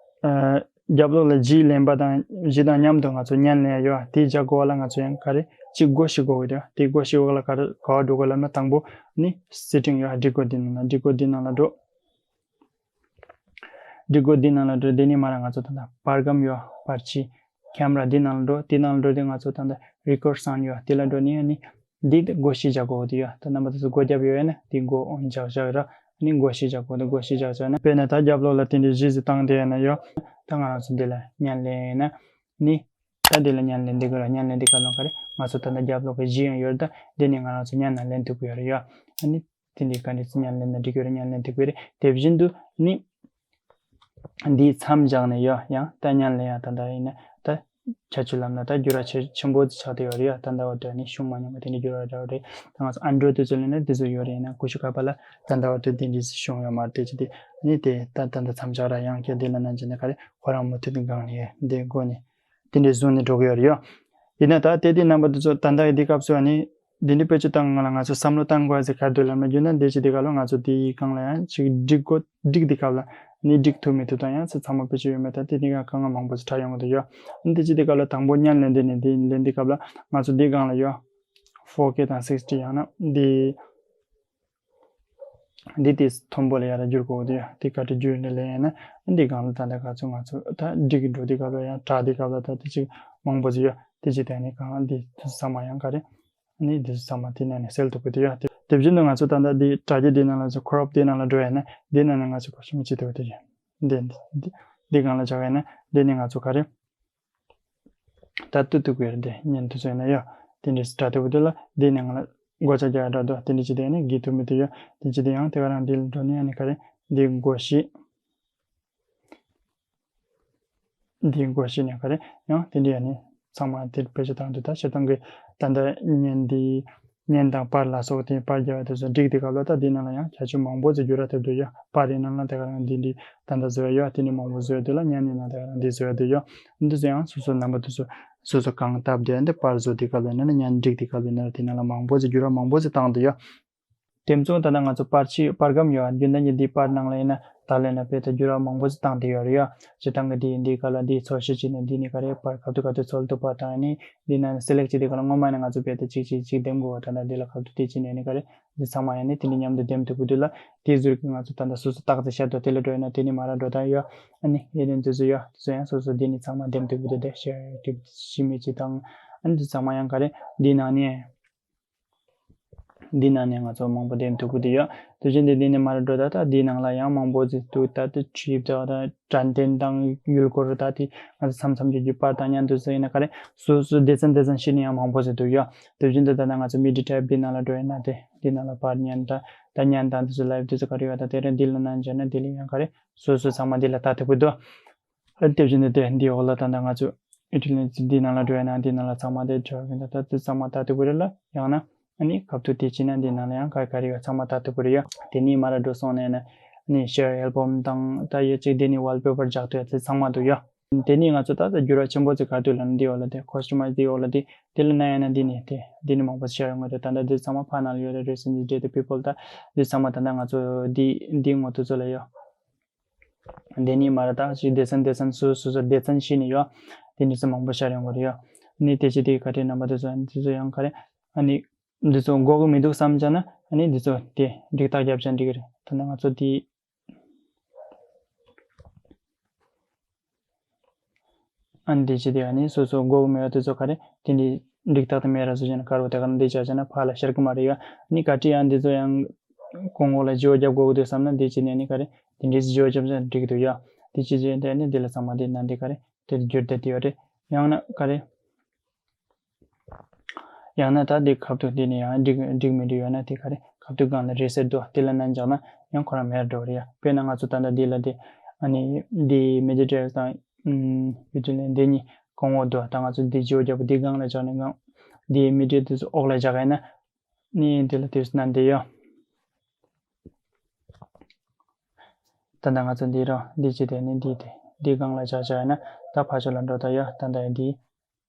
ཨ། རྒྱབ་ལོགས་ལ་གཞི་ལེན་པ་དང་གཞི་དང་མཉམ་དུ་ང་ཚོ་བརྙན་ལེན་ཡ་ཡོད། དེ་བཞག་དགོས་པ་ལ་ང་ཚོ་ཡང་ག་རེ་གཅིག་སྒོ་ཕྱེ་དགོས་ཀྱི་རེད། དེ་སྒོ་ཕྱེ་དགོས་ལ་ག་རེ་ག་བ་འགྲོ་དགོས་ལབ་ན་དང་པོ་ནི་སེ་ཊིང་ཡོད། སྒྲིག་བཀོད་འདི་ནང་ལ་སྒྲིག་བཀོད་འདི་ནང་ལ་འགྲོ། སྒྲིག་བཀོད་འདི་ནང་ལ་འགྲོ། དེ་ནས་མར་ང་ཚོ་ད་ལྟ་པར་སྒམ་ཡོད། པར་ཆས་ཁེམ་ར་འདི་ནང་ལ་འགྲོ། དེ་ནང་ལ་འགྲོ་དེ་ང་ཚོ་ད་ལྟ་རི་ཀོར་སའོན་ཌ་ཡོད། དེ་ལ་འགྲོ་ནས་ནི་འདི་སྒོ་ཕྱེ་བཞག་དགོས་ཀྱི་ཡོད། ད་རྣམ་པ་ཚོ་སྒོ་བརྒྱབ་ཡོད་ཡ་ན་དེ་སྒོ་ཨོན་བཞག་བཞག་ར། ནི་སྒོ་ཕྱེ་བཞག་དགོས་འདུག་སྒོ་ཕྱེ་བཞག་བྱས་ན་དཔེར་ན་ད་རྒྱབ་ལོགས་ལ་དེ་འདྲའི་གཞི་ཟིག་བཏང་བསྡད་ཡོད་ན་ཡོད། ད་ང་རང་ཚོ་འདི་ལ་བརྙན་ལེན་ཡིན་ན་ནི། ད་འདི་ལ་བརྙན་ལེན་འདི་ག་ལ་བརྙན་ལེན་འདི་ག་ལ་ག་རེ་ང་ཚོ་ད་ལྟ་རྒྱབ་ལོགས་ཀྱི་གཞི་ཡང་ཡོད་རེད། ད་འདི་ནི་ང་རང་ཚོ་བརྙན་ལ་ལེན་ཐུབ་ཀྱི་ཡོད་རེད་ཡ། ཨ་ནི་དེ་འདྲའི་ག་འདྲ་ཚོ་བརྙན་ལེན་ན་འགྲིག་གི་ཡོད་རེད། བརྙན་ལེན་ཐུབ་ཀྱི་རེད། དེ་བཞིན་དུ་ནི་འདིའི་མཚམས་བཞག་ནས་ཡོད་ཡང་ད་བརྙན་ལེན་ཡང་ད་ལྟ་ཡིན་ན་ད་ ཁྱད་ཆོས་ལབ་ན་ད་འགྱུར་བ་ཆེ་ཆེན་པོ་ཆགས་བསྡད་ཡོད་རེད་ཡ། ད་ལྟ་བར་དུ་ནི་བྱུང་མ་མྱོང་བ་དེ་འདྲའི་འགྱུར་བ་འདྲ་བོ་རེད། ད་ང་ཚོ་ཨན་ཌོ་རོ་ཌི་དུས་ཚོད་ལ་ནི་དེ་ཚོ་ཡོད་རེད། ཡིན་ན་ཀུ་ཤུ་ཁ་པ་ལ་ད་ལྟ་བར་དུ་དེ་འདྲའི་བྱུང་ཡོད་མ་རེད། དེ་ཅི་དེ་ནི་དེ་ད་ད་ལྟ་མཚམས་འཇོག་ར་ཡང་བསྐྱར་དེ་ལ་ནང་བྱས་ནས་ག་རེ་ཁོ་རང་མུ་མཐུད་དེ་སྒང་ནས་དེ་སྒོ་ནས་དེ་འདྲའི་བཟུང་ནས་འགྲོ་གི་ཡོད་རེད་ཡ། ཡིན་ན་ད་དེ་དེ་རྣམ་པ་དེ་ཚོ་ད་ལྟ་ཡི་དེ་སྐབས་སུ་ནི་དེ་འདྲའི་དཔེ་ཆ་བཏང་སྒང་ལ་ང་ཚོ་བསམ་བློ་བཏང་དགོས་ཟེར་ག་རེ་འདུག་ལབ་ན། རྒྱུ་ན་འདི་ཅི་དེ་ག་ལ་ང་ཚོ་དེའི་སྒང་ལ་ཡང་ཅིག་འགྲིག་དགོས་འགྲིག་དེ་སྐབས་ལ་ནི་འགྲིག་ཐུབ་མི་ཐུབ་དང་ཡང་ཚེ་ཚང་མ་དཔེ་ཆ་ཡོད་མེད་ད་དེ་ནི་ཡང་དཀའ་ངལ་མང་པོ་ཞིག་འཕྲད་ཡོང་གི་འདུག་ཡ། འདི་ཅི་དེ་སྐབས་ལ་དང་པོ་བརྙན་ལེན་དེ་ནི་དེ་ལེན་དེ་སྐབས་ལ་ང་ཚོ་འདི་སྒང་ལ་ཡོད། ཕོར་ཀེ་དང་སིགས་ཊི་ཡང་ན་འདི་འདི་དེ་མཐོན་པོ་ལ་ཡར་བསྒྱུར་དགོས་འདུག་ཡ། དེ་ག་འདྲ་བསྒྱུར་ནས་ལེན་ཡ་ན་འདི་སྒང་ལ་ད་ལྟ་ག་ཚོད་ང་ཚོ་ད་འགྲིག་འགྲོ་དེ་སྐབས་ལ་ཡང་དྲག་དེ་སྐབས་ལ་ད་དེ་ཅིག་མང་པོ་ཞིག་ཡོད། དེ་ཅི་དེ་ནི་གང་འདི་ཚང་མ་ཡང་ག་རེ། ནི་འདི་ཚོ་ཚང་མ་དེ་ནང་ནས་སེལ་ཐུབ་ཀྱི་འདུག་ཡ། དེ་དེ་བཞིན་དུ་ང་ཚོ་ད་ལྟ་འདི་དྲ་རྒྱ་འདི་ནང་ལ་ཚོ་ཁོ་རོབ་དེ་ནང་ལ་འགྲོ་ཡ་ན་འདི་ནང་ནས་ང་ཚོ་གོ་ཤེས་མི་བྱེད་ཐུབ་ཀྱི་འདུག་ཡ། འདི་འདི་འདི་སྒང་ལ་བཞག་ཡ་ན་འདི་ནས་ང་ཚོ་ག་རེ། ད་ལྟོས་ཐུབ་ཀྱི་རེད། འདི་བརྙན་དུ་བཟོས་ན་ཡ། དེ་འདྲའི་དྲ་ཐུབ་ཀྱི་འདུག་ལ་འདི་ནས་ང་ལ་སྒོ་ལྕགས་རྒྱག་ཡ་འདྲ་འདུག་དེ་འདྲ་ཅི་དེ་ནས་འགི་ཐུབ་མི་ཐུབ་ཡ། དེ་ཅི་དེ་ཡང་དེ་ག་རང་འདི་ལ་འགྲོ་ནས་ཡ་ནི་ག་རེ། འདི་སྒོ་ཕྱེ། འདི་སྒོ་ཕྱེ་ནས་ག་རེ་ཡང་དེ་འདྲ་ཡ་ནི་ཚང་མ་དེ་དཔེ་ཆ་བཏང་དུས་ད་སྤྱིར་བཏང་གི་ད་ལྟ་བརྙན་འདི་བརྙན་དང་པར་ལ་སོགས་དེ་པར་རྒྱག་པ་དེ་ཚོ་འགྲིག་དེ་སྐབས་ལ་ད་འདི་ནང་ལ་ཡང་ཁྱད་ཆོས་མང་པོ་ཅིག་འགྱུར་བ་ཐེབས་འདུག་ཡ། པར་ཡིན་ན་ལ་དེ་ག་རང་འདི་འདི་ད་ལྟ་བཟོ་ཡ་ཡོད། དེ་ནི་མང་པོ་བཟོ་ཡ་འདུག་ལ་བརྙན་ཡིན་ན་དེ་ག་རང་འདི་བཟོ་ཡ་འདུག་ཡ། འདི་ཚོ་ཡང་སོ་སོ་རྣམ་པ་དེ་ཚོ་སོ་སོ་གང་བཏབ་དེ་འདི་པར་བཟོ་དེ་སྐབས་ལ་ཡིན་ན་བརྙན་འགྲིག་དེ་སྐབས་ལ་ཡིན་ན་དེ་ནང་ལ་མང་པོ་ཅིག་འགྱུར་བ་མང་པོ་ཅིག་བཏང་འདུག་ཡ། དེ་ཚོ་ད་ལྟ་ང་ཚོ་པར་ཆས་པར་སྒམ་ཡོད། རྒྱུན་ལྡན་གྱི་འདི་པར་ནང་ལ་ཡིན་ན་ད་ལས་ན་དཔེ་ད་འགྱུར་བ་མང་པོ་ཞིག་བཏང་བསྡད་ཡོད་རེད་ཡ། སྤྱིར་བཏང་གི་འདི་འདི་ག་ལ་འདི་འཚོལ་ཞིབ་བྱས་ནས་འདི་ནི་ག་རེ་པར་ཁ་ཐུག་ག་ཐུག་འཚོལ་ཐུབ་པ་དང་ནི་འདི་ན་སེ་ལེག་བྱས་དེ་ག་ལ་སྔོན་མ་ནས་ང་ཚོ་དཔེ་ད་གཅིག་གཅིག་གཅིག་འདེམ་དགོས་པ་ད་ལྟ་འདི་ལ་ཁ་ཐུག་དེ་བྱས་ནས་ནི་ག་རེ་འདི་ཚང་མ་ཡང་ནི་དེ་འདྲ་མཉམ་དུ་འདེམ་ཐུབ་ཀྱི་འདུག་ལ། དེ་ཟུར་གྱི་ང་ཚོ་ད་ལྟ་སོ་སོ་རྟགས་དེ་ཤར་དུ་དེ་ལ་འགྲོ་ཡོད་ན་དེ་ནི་མ་ར་འགྲོ་ད་ཡོད། ཨ་ནི་ཡེ་ནི་འདི་ཚོ་ཡོད། དེ་ཚོ་ཡང་སོ་སོ་འདི་ནི་ཚང་མ་འདེམ་ཐུབ་ཀྱི་འདུག་དེ་ཤེར་ཀྲིབ་ཤི་མི་ཅི་དང་ཨ་ནི་འདི་ཚང་མ་ཡང་ག་རེ་འདི་ནང་ནས། འདི་ནང་ནས་ང་ཚོ་མང་པོ་འདེམ་ཐུབ་ཀྱི་འདུག་ཡ། དེ་བཞིན་དུ་འདི་ནས་མར་འགྲོ་ད་ལྟ་འདིའི་ནང་ལ་ཡང་མང་པོ་ཟིག་འདུག་ད་ལྟ་ཆུ་ཡིབ་དང་དྲན་རྟེན་དང་ཡུལ་སྐོར་ད་དེ་ང་ཚོ་མཚམས་མཚམས་ཀྱི་རྒྱུ་པར་དང་མཉམ་དུ་ཟེར་ཡིན་ན་ག་རེ་སོ་སོ་སྡེ་ཚན་སྡེ་ཚན་ཤེས་ནས་ཡང་མང་པོ་ཟིག་འདུག་ཡ། དེ་བཞིན་དུ་ད་ལྟ་ང་ཚོ་མི་ཌི་ཊེབ་འདི་ནང་ལ་འགྲོ་ཡིན་ན་དེ་འདི་ནང་ལ་པར་བརྙན་དང་ད་བརྙན་དང་དེ་ཚོ་ལའིབ་དེ་ཚོ་ག་རེ་ཡོད་ད་དེ་རེད། འདི་ལ་ནང་བྱས་ན་འདི་ལ་ཡང་ག་རེ་སོ་སོ་ཚང་མ་འདི་ལ་ལྟ་ཐུབ་ཀྱི་འདུག་ཨ་དེ་བཞིན་དུ་དེ་འདིའི་འོག་ལ་ད་ལྟ་ང་ཚོ་ཨི་ཊི་ལི་འདི་ནང་ལ་འགྲོ་ཡ་ན་འདི་ནང་ལ་ཚང་མ་དེ་འབྱོར་གི་འདུག་ད་དེ་ཚང་མ་ལྟ་ཐུབ་ཀྱི་རེད་ལ། ཡང་ན་ཨ་ནི་ཁ་ཐུག་དེ་བྱས་ན་འདི་ནང་ལ་ཡང་ག་རེ་ག་རེ་ཡོད་ཚང་མ་ལྟ་ཐུབ་ཀྱི་རེད་ཡ། དེ་ནས་མར་འགྲོ་སོང་ནས་ན་ཨ་ནི་ཤེར་ཨལ་བམ་དང་ད་ཡོད་ཅིག་དེ་ནས་ཝོལ་པེ་པར་རྒྱག་ཐུབ་ཡ་དེ་ཚང་མ་འདུག་ཡ། དེ་ནས་ང་ཚོ་ད་ལྟ་འགྱུར་བ་ཆེན་པོ་ཅིག་ག་རེ་འདུག་ལབ་ན་འདིའི་འོག་ལ་དེ་ཁོ་སི་ཊ་མའི་ཛི་འདིའི་འོག་ལ་དེ་དེ་ལ་ན་ཡ་ན་འདི་ནས་དེ་འདི་ནས་མང་པོ་ཤེར་ཡོང་གི་རེད། ད་ལྟ་འདི་ཚང་མ་ཕར་ནང་ལ་ཡོད་རེད། རེ་སི་ཌེན་ཊི་ཌེ་ཊ་པི་པལ་ད་འདི་ཚང་མ་ད་ལྟ་ང་ཚོ་འདི་འདི་ངོ་ཐུག་ཚོ་ལ་ཡོད། དེ་ནས་མར་ད་ཅིག་སྡེ་ཚན་སྡེ་ཚན་སོ་སོ་སོ་སྡེ་ཚན་ཤེས་ནས་ཡོད། དེ་འདྲ་ཚོ་མང་པོ་ཤར་ཡོང་གི་རེད་ཡ། ནི་དེ་ཅི་དེ་ག་དེ་རྣམ་པ་དེ་ཚོ་ཡང་དེ་ཚོ་ཡང་ག་རེ་ཨ་ནི་འདི་ཚོ་དགོས་ཀྱི་མི་འདུག་བསམ་བྱས་ན་ཨ་ནི་འདི་ཚོ་དེ་འགྲིག་རྟགས་རྒྱབ་བྱས་འགྲིག་གི་རེད། ད་ནི་ང་ཚོ་དེ་ཨ་ནི་དེ་ཅི་དེ་ཨ་ནི་སོ་སོ་དགོས་ཀྱི་མེད་པ་དེ་ཚོ་ག་རེ་དེ་འདྲའི་འགྲིག་རྟགས་དེ་མེད་ར་བཟོ་བྱས་ན་ག་རེ་བ་དེ་ག་ནི་འདི་བྱས་བྱས་ན་ཕར་ལ་ཤར་གི་མ་རེད་ཡ། ཨ་ནི་ག་དེ་ཡང་འདི་ཚོ་ཡང་གོང་འོག་ལ་བརྗེ་པོ་རྒྱབ་དགོས་ཀྱི་འདུག་བསམ་ན་འདི་ཅི་ནས་ནི་ག་རེ། དེ་འདྲའི་བརྗེ་པོ་རྒྱབ་ན་འགྲིག་གི་འདུག་ཡ། དེ་ཅི་བྱས་དེ་ནི་འདི་ལ་ཚང་མ་འདི་ན་འདི་ག་རེ་དེ་འགྱུར་བསྡད་དེ་ཡོད་རེད། ཡང་ན་ག་རེ། ཡང་ན་ད་འདི་ཁ་ཐུག་འདི་ནི་ཡང་འགྲིག་འགྲིག་མི་འགྲིག་ཡོད་ན་དེ་ག་རེ་ཁ་ཐུག་སྒང་ལ་རི་སེ་ཊི་འདུག་དེ་ལ་ནན་བརྒྱབ་ན་ཡང་ཁོ་རང་མེད་འགྲོ་རེད་ཡ། དཔེར་ན་ང་ཚོ་ད་ལྟ་འདི་ལ་འདི་ཨ་ནི་འདི་མི་ཌི་ཊེབ་དང་ཡུ་ཊི་ལི་འདི་གཉིས་གོང་འོག་འདུག་ད་ང་ཚོ་འདི་བརྗེ་པོ་རྒྱབ་པ་འདི་སྒང་ལ་བཞག་ནས་སྒང་འདི་མི་ཌི་ཊེབ་དེ་ཚོ་འོག་ལ་བཞག་ཡིན་ན། ནི་འདི་ལ་དུས་ན་འདི་ཡོད། ད་ལྟ་ང་ཚོ་འདི་རོ་འདི་ཅི་དེ་ནི་འདི་དེ་འདི་སྒང་ལ་བཞག་བཞག་ཡིན་ན་ད་ཕར་ཕྱོགས་ལ་འགྲོ་ད་ཡོད། ད་ལྟ་འདི་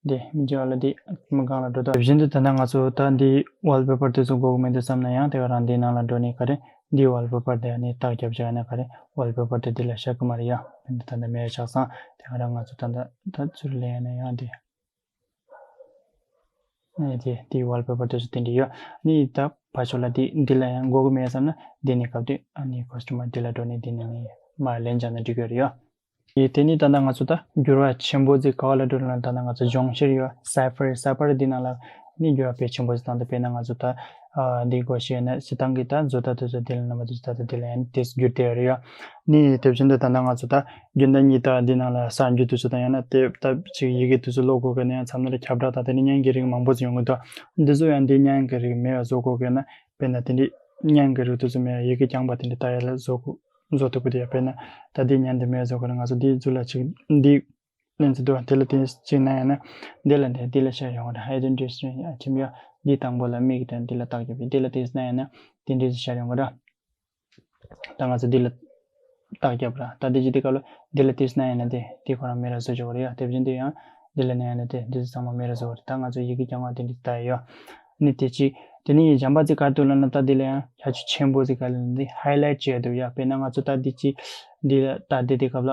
འདི་མི་འཇོག་ལ་འདི་མི་སྒང་ལ་འགྲོ་ད། དེ་བཞིན་དུ་ད་ལྟ་ང་ཚོ་ད་འདི་ཝོལ་པེ་པར་དེ་ཚོ་དགོས་ཀྱི་མི་འདུག་བསམ་ན་ཡང་དེ་ག་རང་འདི་ནང་ལ་འགྲོ་ནི་ག་རེ་འདི་ཝོལ་པེ་པར་དེ་ནི་རྟགས་རྒྱབ་བཞག་ཡིན་ན་ག་རེ་ཝོལ་པེ་པར་དེ་འདི་ལ་བཞག་གི་མ་རེད་ཡ། འདི་ད་ལྟ་མེད་ཆགས་སང་དེ་ག་རང་ང་ཚོ་ད་ལྟ་ད་ཚུར་ལེན་ཡིན་ན་ཡང་འདི། ཨ་ནི་དེ་དེའི་ཝོལ་པེ་པར་དེ་ཚོ་དེ་འདྲ་ཡོད། ཨ་ནི་ད་ཕར་ཕྱོགས་ལ་དེ་འདི་ལ་ཡང་དགོས་ཀྱི་མེད་བསམ་ན་དེ་ནི་སྐབས་དེ་ཨ་ནི་ཁོ་སི་ཊ་མ་དེ་ལ་འགྲོ་ནས་དེ་ནས་ནི་མར་ལེན་བྱས་ན་འགྲིག་གི་རེད་ཡོད། ཨེ་དེ་ནི་ད་ལྟ་ང་ཚོ་ད་འགྱུར་བ་ཆེན་པོ་ཟིག་ག་བ་ལ་འགྲོ་ལ་ད་ལྟ་ང་ཚོ་སྦྱོང་བཤེར་ཡོད། སའི་ཕར་སའི་ཕར་དེ་ནང་ལ་ནི་འགྱུར་བ་དཔེ་ཆེན་པོ་ཟིག་བཏང་སྟེ་དཔེར་ན་ང་ཚོ་ད་ཨ་འདི་སྒོ་ཕྱེ་ན་སྤྱིར་བཏང་གི་ད་བཟོ་ལྟ་དེ་ཚོ་དེ་ལ་རྣམ་པ་དེ་ཚོ་ད་ལྟ་དེ་ལ་ཡང་དེ་འགྱུར་བསྡད་ཡོད་རེད་ཡོད། ནི་དེ་བཞིན་དུ་ད་ལྟ་ང་ཚོ་ད་རྒྱུན་ལྡན་གྱི་ད་འདི་ནང་ལ་གསར་འགྱུར་དེ་ཚོ་དང་ཡང་ན་དེབ་ད་ཅིག་ཡི་གེ་དེ་ཚོ་ཀློག་དགོས་མཁན་ན་ཡང་མཚམས་ནང་ལ་ཁྱབ་བསྒྲགས་དང་དེ་ནི་བརྙན་གྱི་རིགས་མང་པོ་ཞིག་ཡོང་གི་འདུག་འདི་ཚོ་ཡང་འདི་བརྙན་གྱི་རིགས་མེད་པ་བཟོ་དགོས་མཁན་ན་དཔེར་ན་དེ་འདྲའི་བརྙན་གྱི་རིགས་དེ་ཚོ་མེད་པ་ཡི་གེ་རྐྱང་པ་དེ་འདྲ་ལྟ་ཡ་ལ་བཟོ་དགོས་བཟོ་ཐུབ་ཀྱི་འདུག་ཡ། དཔེར་ན་ད་འདི་བརྙན་འདི་མེད་པ་བཟོ་དགོས་ན་ང་ཚོ་འདི་ཚོ་ལ་ཅིག་འདི་ ལེན་ཚེ་འདུག་དེ་ལ་དེ་ཅིག་ན་ཡང་ན་འདི་ལ་འདི་འདི་ལ་ཤར་ཡོང་གི་རེད། identification ཨ་ཁྱིམ་ཡ་འདི་དང་པོ་ལ་མིག་དང་འདི་ལ་བཏགས་རྒྱབ་པའི་འདི་ལ་དེ་ན་ཡང་ན་དེ་འདྲའི་ཤར་ཡོང་གི་རེད། ད་ང་ཚོ་འདི་ལ་རྟགས་རྒྱབ་ར། ད་འདི་ཅི་འདི་སྐབས་ལ་འདི་ལ་ཏིས་ན་ཡང་ན་དེ་དེ་ཁོ་རང་མེད་ར་བཟོ་ཆོག་གི་རེད་ཡ། དེ་བཞིན་དུ་ཡང་འདི་ལ་ན་ཡང་ན་དེ་འདི་ཚོ་ཚང་མ་མེད་ར་བཟོ་གི་རེད། ད་ང་ཚོ་ཡི་གེ་རྐྱང་བ་དེ་འདྲ་ལྟ་ཡོད། ནི་དེ་ཅི་དེ་ནི་འཇམ་པ་ཅིག་ག་རེ་འདུག་ལབ་ན། ད་འདི་ལ་ཡང་ཁྱད་ཆོས་ཆེན་པོ་ཅིག་ག་ལ་འདི་highlight་བྱས་འདུག་ཡ། དཔེར་ན་ང་ཚོ་ད་འདི་ཅི་འདི་ལ་ད་འདི་དེ་སྐབས་ལ།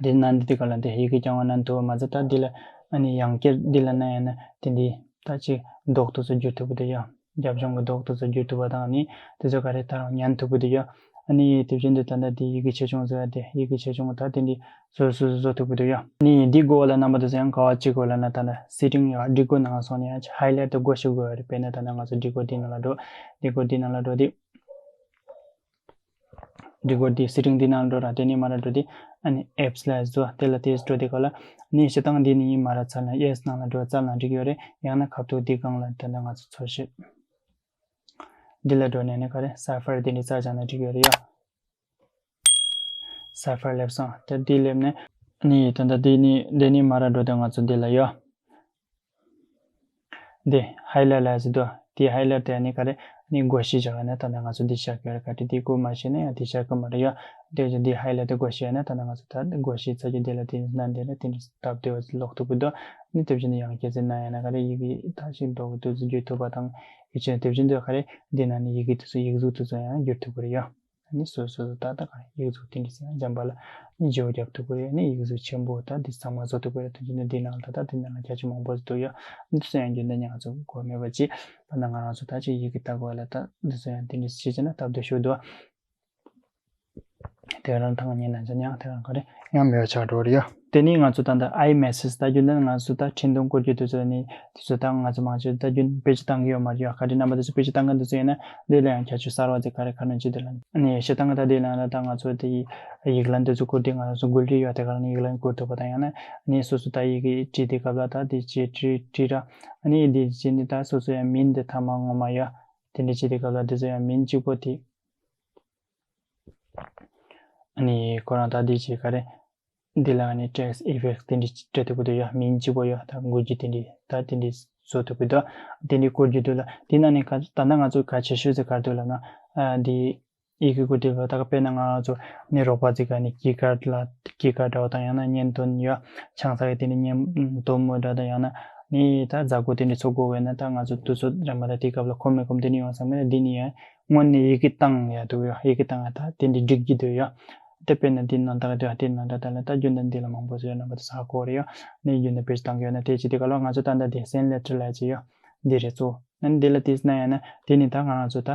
དེ་ན་འདི་དེ་ག་ལ་འདི་ཡི་གེ་རྐྱང་བ་ན་འདུག་མ་ཚད་ད་འདི་ལ་ཨ་ནི་ཡང་བསྐྱར་འདི་ལ་ན་ཡང་ན་དེ་འདི་ད་ཅི་རྡོག་ཏུ་ཚོ་བསྒྱུར་ཐུབ་ཀྱི་འདུག་ཡ། རྒྱབ་ལྗོངས་ཀྱི་རྡོག་ཏུ་ཚོ་བསྒྱུར་ཐུབ་པ་དང་ནི་དེ་ཚོ་ག་རེ་ད་རང་ཉན་ཐུབ་ཀྱི་འདུག་ཡ། ཨ་ནི་དེ་བཞིན་དུ་ད་ལྟ་འདི་ཡི་གེ་ཆེ་ཆུང་ཟེར་བ་དེ་ཡི་གེ་ཆེ་ཆུང་ད་དེ་འདི་སོ་སོ་སོ་སོ་ཐུབ་ཀྱི་འདུག་ཡ། ནི་འདི་སྒོ་ལ་རྣམ་པ་དེ་ཚོ་ཡང་ག་བ་གཅིག་གོ་ལ་ན་ད་ལྟ་སི་ཊིང་ཡ་སྒྲིག་གོ་ནང་སོང་ནས་ཡང་highlight དེ་སྒོ་ཞིག་དགོས་རེད། དཔེར་ན་ད་ལྟ་ང་ཚོ་སྒྲིག་གོ་འདི་ནང་ལ་འགྲོ། སྒྲིག་གོ་འདི་ནང་ལ་འགྲོ་དེ། འདི་སྒོ་འདི་སི་ཊིང་འདི་ནང་འགྲོ་ར། དེ་ནས་མར་འགྲོ་དེ་ཨ་ནི་apps ལ་བཟོ། དེ་ལ་དེ་འགྲོ་དེ་ག་ལ་ནི་ཞེ་སྟངས་འདི་ནི་མར་ཚར་ན་yes ནང་ལ་འགྲོ་ཙམ་ལ་འགྲིག་ཡོད་རེད། ཡང་ན་ཁ་ཐུག་འདི་སྒང་ལ་ད་ལྟ་ང་ཚོ་འཚོལ་ཞིབ་འདི་ལ་འགྲོ་ནས་ནི་ག་རེ་cipher འདི་འདྲ་རྩ་བྱས་ན་འགྲིག་ཡོད་རེད་ཡ། cipher སླེབས་སོང་། དེ་འདི་སླེབས་ནས་ནི་ད་ལྟ་འདི་ནི་འདི་ནི་མར་འགྲོ་དེ་ང་ཚོ་འདི་ལ་ཡོད། འདི་highlight ལ་ཟེར་དུས་དེ་highlight དེ་ནི་ག་རེ་ནི་སྒོ་ཕྱེ་བྱ་བ་ནི་ད་ནི་ང་ཚོ་འདི་བཞག་གི་ཡོད་རེད། ག་དེ་དེ་སྒོ་མ་ཕྱེ་ན་ཡང་དེ་བཞག་གི་མ་རེད་ཡ། དེ་བཞིན་འདི་highlight དེ་སྒོ་ཕྱེ་ཡ་ན་ད་ནི་ང་ཚོ་ད་སྒོ་ཕྱེ་ཚར་རྗེས་འདི་ལ་དེ་ནི་ན་འདི་ལ་དེ་ནི་སྟབས་བདེ་བ་ལོག་ཐུབ་ཀྱི་འདུག་ནི་དེ་བཞིན་དུ་ཡང་སྐྱེ་ཚེ་ན་ཡང་ན་ག་རེ་ཡི་གེ་ད་ཞིག་འདོགས་དུས་སུ་བརྗོད་ཐུབ་པ་དང་ཡིག་ཆེན་དེ་བཞིན་དུ་ག་རེ་འདི་ན་ནི་ཡི་གེ་དུས་སུ་ཡིག་གཟུགས་དུས་སུ་ཡང་བསྒྱུར་ཐུབ་ཀྱི་རེད་ཡ། ནི་སོ་སོ་ད་ལྟ་ག་ཡིག་གཟུགས་དེ་འདྲ་ཟེར་ན་འཇམ་པ་ལ་ནི་བརྗེ་པོ་རྒྱབ་ཐུབ་ཀྱི་རེད། ནི་ཡིག་གཟུགས་ཆེན་པོ་ད་འདི་ཚང་མ་བཟོ་ཐུབ་ཀྱི་རེད། དོན་གྱི་ནི་འདི་ནང་ལ་ད་ལྟ་འདི་ནང་ལ་ཁྱད་ཆོས་མང་པོ་ཞིག་འདུག་ཡ། འདི་ཚོ་ཡང་རྒྱུན་ལྡན་ང་ཚོ་གོ་མེད་པ་ཅི། ད་ལྟ་ང་རང་ཚོ་ད་ཅི་ཡི་གེ་ལྟ་དགོས་ལ་ད་འདི་ཚོ་ཡང་དེ་འདྲ་ཞིག་བྱས་ན་སྟབས་བདེ་ཤོས་འདུག་དེ་རང་ཐང་ཉིན་ནང་ཚོ་ཡང་དེ་རང་ག་རེ་ཡང་མེད་པ་ཆགས་འགྲོ་གི་རེད་ཡ། དེ་ནི་ང་ཚོ་ད་ལྟ་iMessage ད་རྒྱུན་ལྡན་ང་ཚོ་ད་འཕྲིན་ཐུང་བསྐུར་རྒྱུ་དེ་ཚོ་ནི་དེ་ཚོ་ད་ང་ཚོ་མང་ཆེ་ད་རྒྱུན་བེད་སྤྱོད་བཏང་གི་ཡོད་མ་རེད་ཡ། ག་རེ་རྣམ་པ་དེ་ཚོ་བེད་སྤྱོད་བཏང་གི་འདུག་ཚོ་ཡིན་ན་འདི་ལ་ཡང་ཁྱད་ཆོས་གསར་བ་ཅིག་ག་རེ་ག་རེ་ཅི་དེ་ལ་ནི་བཤད་སྟངས་ད་དེ་ལ་ད་ང་ཚོ་དེ་ཡིག་ལན་དེ་ཚོ་བསྐུར་དེ་ང་ཚོ་འགུལ་རིས་ཡོད་དེ་ག་རེ་ནི་ཡིག་ལན་བསྐུར་ཐུབ་པ་དང་ཡང་ན་ནི་སོ་སོ་ད་ཡི་གེ་བྲིས་དེ་སྐབས་ལ་ད་དེ་ཅི་བྲིས་བྲིས་ར་ནི་དེ་ཅི་ནི་ད་སོ་སོ་ཡང་མིང་དེ་ཐ་མ་ངོ་མ་ཡ་དེ་འདྲ་ཅི་དེ་སྐབས་ལ་དེ་ཚོ་ཡང་མིང་གཅིག་པོ་དེ། ཨ་ནི་ཁོ་རང་ད་འདི་ཅི་ག་རེ། འདི་ལ་ཨ་ནི་text effect དེ་འདྲ་སྤྲད་ཐུབ་ཀྱི་འདུག་ཡ། མིང་གཅིག་པོ་ཡ་ད་འགུལ་རྒྱུ་དེ་འདྲ་ད་དེ་འདྲ་བཟོ་ཐུབ་ཀྱི་འདུག་དེ་འདྲ་བཀོལ་རྒྱུ་འདུག་ལ། དེ་ནང་ནས་ག་ད་ལྟ་ང་ཚོ་ག་བྱེད་ཤོས་ཟེར་ག་རེ་འདུག་ལབ་ན། ཨ་འདི་ཡི་གེ་བཀོལ་དུས་ལ་ད་ག་དཔེར་ན་ང་ཚོ་ནི་རོགས་པ་ཅིག་ག་ནི་ཀི་ཀར་ལ་ཀི་ཀར་འདྲ་བོ་དང་ཡང་ན་བརྙན་ཐུང་ཡ་ཆང་ས་གི་དེ་འདྲ་བརྙན་ཐུང་མོ་འདྲ་དང་ཡང་ན་ནི་ད་ཛ་གོ་དེ་འདྲ་ཚོ་དགོས་བས་ན་ད་ང་ཚོ་དུས་ཚོད་རན་པ་ད་དེ་སྐབས་ལ་ཁོམ་མེད་ཁོམ་དེ་འདྲ་ཡོང་བསམ་ན་འདི་ནི་ཡ། སྔོན་ནས་ཡི་གེ་བཏང་ཡ་འདུག་ཡ། ཡི་གེ་བཏང་ཡ་ད་དེ་འདྲ་འགྲིག་གི་འདུག་ཡ། དེ་དཔེར་ན་འདི་ནང་ད་ག་དེ་དེ་ནང་ད་ད་ལ་ད་རྒྱུན་ད་འདི་ལ་མང་པོ་ཟེར་ན་པ་ད་ས་གོ་རེ་ཡ། ནི་རྒྱུན་ད་བེད་བཏང་གི་ཡོད་ན་དེ་ཅི་དེ་ག་ལ་ང་ཚོ་ད་ད་དེ་སེན་ལེ་ཊར་ལ་ཅི་ཡ། འདི་རེ་ཚོ་ནི་འདི་ལ་དེ་སྣ་ཡ་ན་དེ་ནི་ད་ང་རང་ཚོ་ད་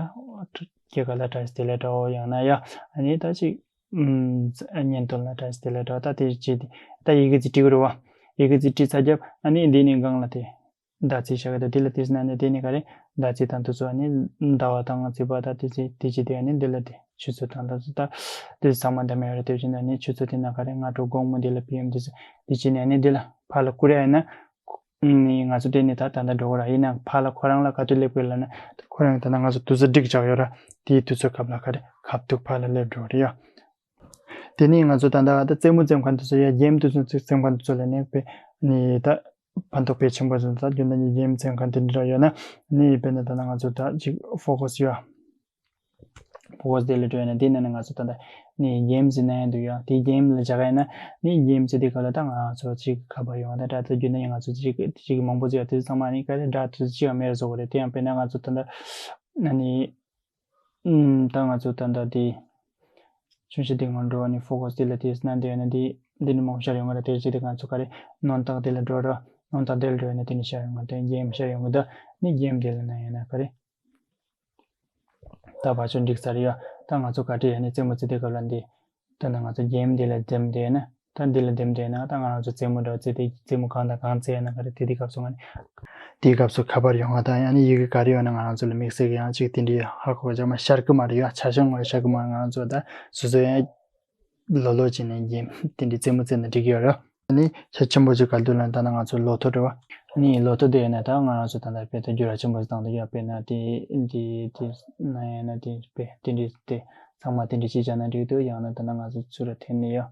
སྐྱེ་ག་ལ་ཏྲ་སི་དེ་ལ་ཏྲ་ཨོ་ཡང་ན་ཡ། ཨ་ནི་ད་ཅི་ཨམ་བརྙན་ཐུང་ལ་ཏྲ་སི་དེ་ལ་ཏྲ་ཨོ་ད་དེ་ཅི་དེ་ད་ཡི་གེ་ཅི་བྲིས་གི་རེད་བ། ཡི་གེ་ཅི་བྲིས་ཚར་རྒྱབ་ཨ་ནི་འདི་ནི་སྒང་ལ་དེ། ཟླ་ཚེས་བཞག་གི་འདུག་དེ་ལ་དེ་ཟེར་ན་ནི་དེ་ནི་ག་རེ། ཟླ་ཚེས་དང་དུས་ཚོད་ནི་ཟླ་བ་དང་ཚེས་པ་དང་དེ་ཚེས་དེ་ཅི་དེ་ནི་འདི་ལ་དེ་ཆུ་ཚོད་དང་ཟླ་ཚེས་དང་དེ་ཚོ་ཚང་མ་འདེམས་ཡོད་རེད། དེ་བཞིན་དུ་ནི་ཆུ་ཚོད་དེ་ན་ག་རེ་སྔ་དྲོ་དགོང་མོ་འདི་ལ་པི་ཨེམ་དེ་ཚོ་དེ་ཅི་ནས་ནི་འདི་ལ་ཕར་ལ་བསྐུར་ཡ་ཡིན་ན། ནི་ང་ཚོ་དེ་ནི་ད་ད་ལྟ་འགྲོ་གི་ར་ཡིན་ན་ཕར་ལ་ཁོ་རང་ལ་ག་དུས་སླེབས་དགོས་ལབ་ན་ཁོ་རང་ད་ལྟ་ང་ཚོ་དུས་ཚོད་སྒྲིག་བཞག་ཡོད་ར་དེའི་དུས་ཚོད་སྐབས་ལ་ག་རེ་ཁ་ཐུག་ཕར་ལ་སླེབས་འགྲོ་གི་རེད་ཡ། དེ་ནས་ང་ཚོ་ད་ལྟ་ད་རྩེད་མོ་རྩེ་མཁན་དེ་ཚོ་ཡ་གེམ་དེ་ཚོ་རྩེ་མཁན་དེ་ཚོ་ལ་ནི་དཔེ་ནི་ད་ཕན་ཐོགས་དཔེ་ཆེན་པོ་བཟོ་ད་རྒྱུན་ལྡན་གྱི་གེམ་རྩེ་མཁན་དེ་འདྲ་ཡོད་ན་ནི་དཔེར་ན་ད་ལྟ་ང་ཚོ་ད་ཅིག་ཕོ་ཀོ་སི་ཡོད། ཕོ་ཀོ་སི་དེ་ལ་འགྲོ་ཡ་ན་དེ་ནང་ནས་ང་ཚོ་ད་ལྟ་ནི་གེམ་ཟེར་ན་ཡང་འདུག་ཡ། དེ་གེམ་ལ་བཞག་ཡ་ན་ནི་གེམ་ཟེར་དེ་ག་ལ་ད་ང་ཚོ་ཅིག་ཁ་པར་ཡོང་ད་ད་ད་རྒྱུན་ལྡན་ང་ཚོ་ཅིག་ཅིག་མང་པོ་ཟེར་ཡ་དེ་ཚོ་ཚང་མ་ནི་ག་རེ་འདྲ་དེ་ཚོ་ཅིག་ཡང་མེད་ར་བཟོ་གི་རེད། དེ་ཡང་དཔེར་ན་ང་ཚོ་ད་ལྟ་ནི། ཨུམ། ད་ང་ཚོ་ད་ལྟ་དེ་ཆུང་ཆུང་དེ་སྔོན་འགྲོ་ནི་ཕོ་ཀོ་སི་དེ་ལ་དེ་སྣ་འདྲེན་ནི་དེ་འདི་ནི་མང་ཤར་ཡོང་གི་རེད། དེ་རྗེས་དེ་ང་ཚོ་ག་རེ་སྣོན་རྟགས་དེ་ལ་འགྲོ་ར་སྣོན་རྟགས་དེ་ལ་འགྲོ་ཡ་ན་དེ་ནི་ཤར་ཡོང་གི་རེད། དེ་གེམ་ཤར་ཡོང་གི་འདུག་ནི་གེམ་དེ་ལ་ན་ཡ་ན་ག་རེ་ད་བ་ཆོ་འགྲིག་ས་རེད་ཡ། ད་ང་ཚོ་ག་རེ་ཡ་ནི་རྩེད་མོ་རྩེ་དེ་སྐབས་ལ་འདི། ད་ནི་ང་ཚོ་གེམ་འདི་ལ་འདེམས་བསྡད་ན། ད་འདི་ལ་འདེམས་བསྡད་ན་ད་ང་རང་ཚོ་རྩེད་མོ་འདྲ་བོ་རྩེ་དེ་རྩེད་མོ་གང་དང་གང་རྩེ་ཡ་ན་ག་རེ་དེ་དེ་སྐབས་སུ་ང་ནི། དེའི་སྐབས་སུ་ཁ་པར་ཡོང་བ་དང་ཡང་ན་ཡི་གེ་ག་རེ་ཡོད་ན་ང་རང་ཚོ་ལ་དམིགས་བསལ་གྱི་ཡང་གཅིག་དེ་འདྲའི་ཧ་གོ་བ་ཅག་མ་ཤར་གི་མ་རེད་ཡ། ཆ་ཤོག་ངོས་ཤར་གི་མ་རེད། ང་རང་ཚོ་ད་སོ་སོ་ཡང་ལོ་ལོ་བྱས་ནས་གེམ་དེ་འདྲའི་རྩེད་མོ་རྩེ་ན་འགྲིག་གི་ཡོད་རེད། ཨ་ནི་ཁྱད་ཆེན་པོ་ཅིག་ག་རེ་འདུག་ལབ་ན་ད་ནི་ང་ཚོ་ལོ་ཐོ་རེད་བ། ཨ་ནི་ལོ་ཐོ་དེ་ཡིན་ན་ད་ང་རང་ཚོ་ད་ལྟ་དཔེ་ད་འགྱུར་བ་ཆེན་པོ་ཞིག་བཏང་འདུག་ཡ། དཔེར་ན་དེ་དེ་དེ་ན་ཡང་ན་དེ་དཔེ་དེ་འདྲའི་དེ་ཚང་མ་དེ་འདྲའི་ཅིག་བྱས་ན་འགྲིག་འདུག་ཡང་ན་ད་ནི་ང་ཚོ་ཚུར་ལ་འཐེན་ནས་ཡ།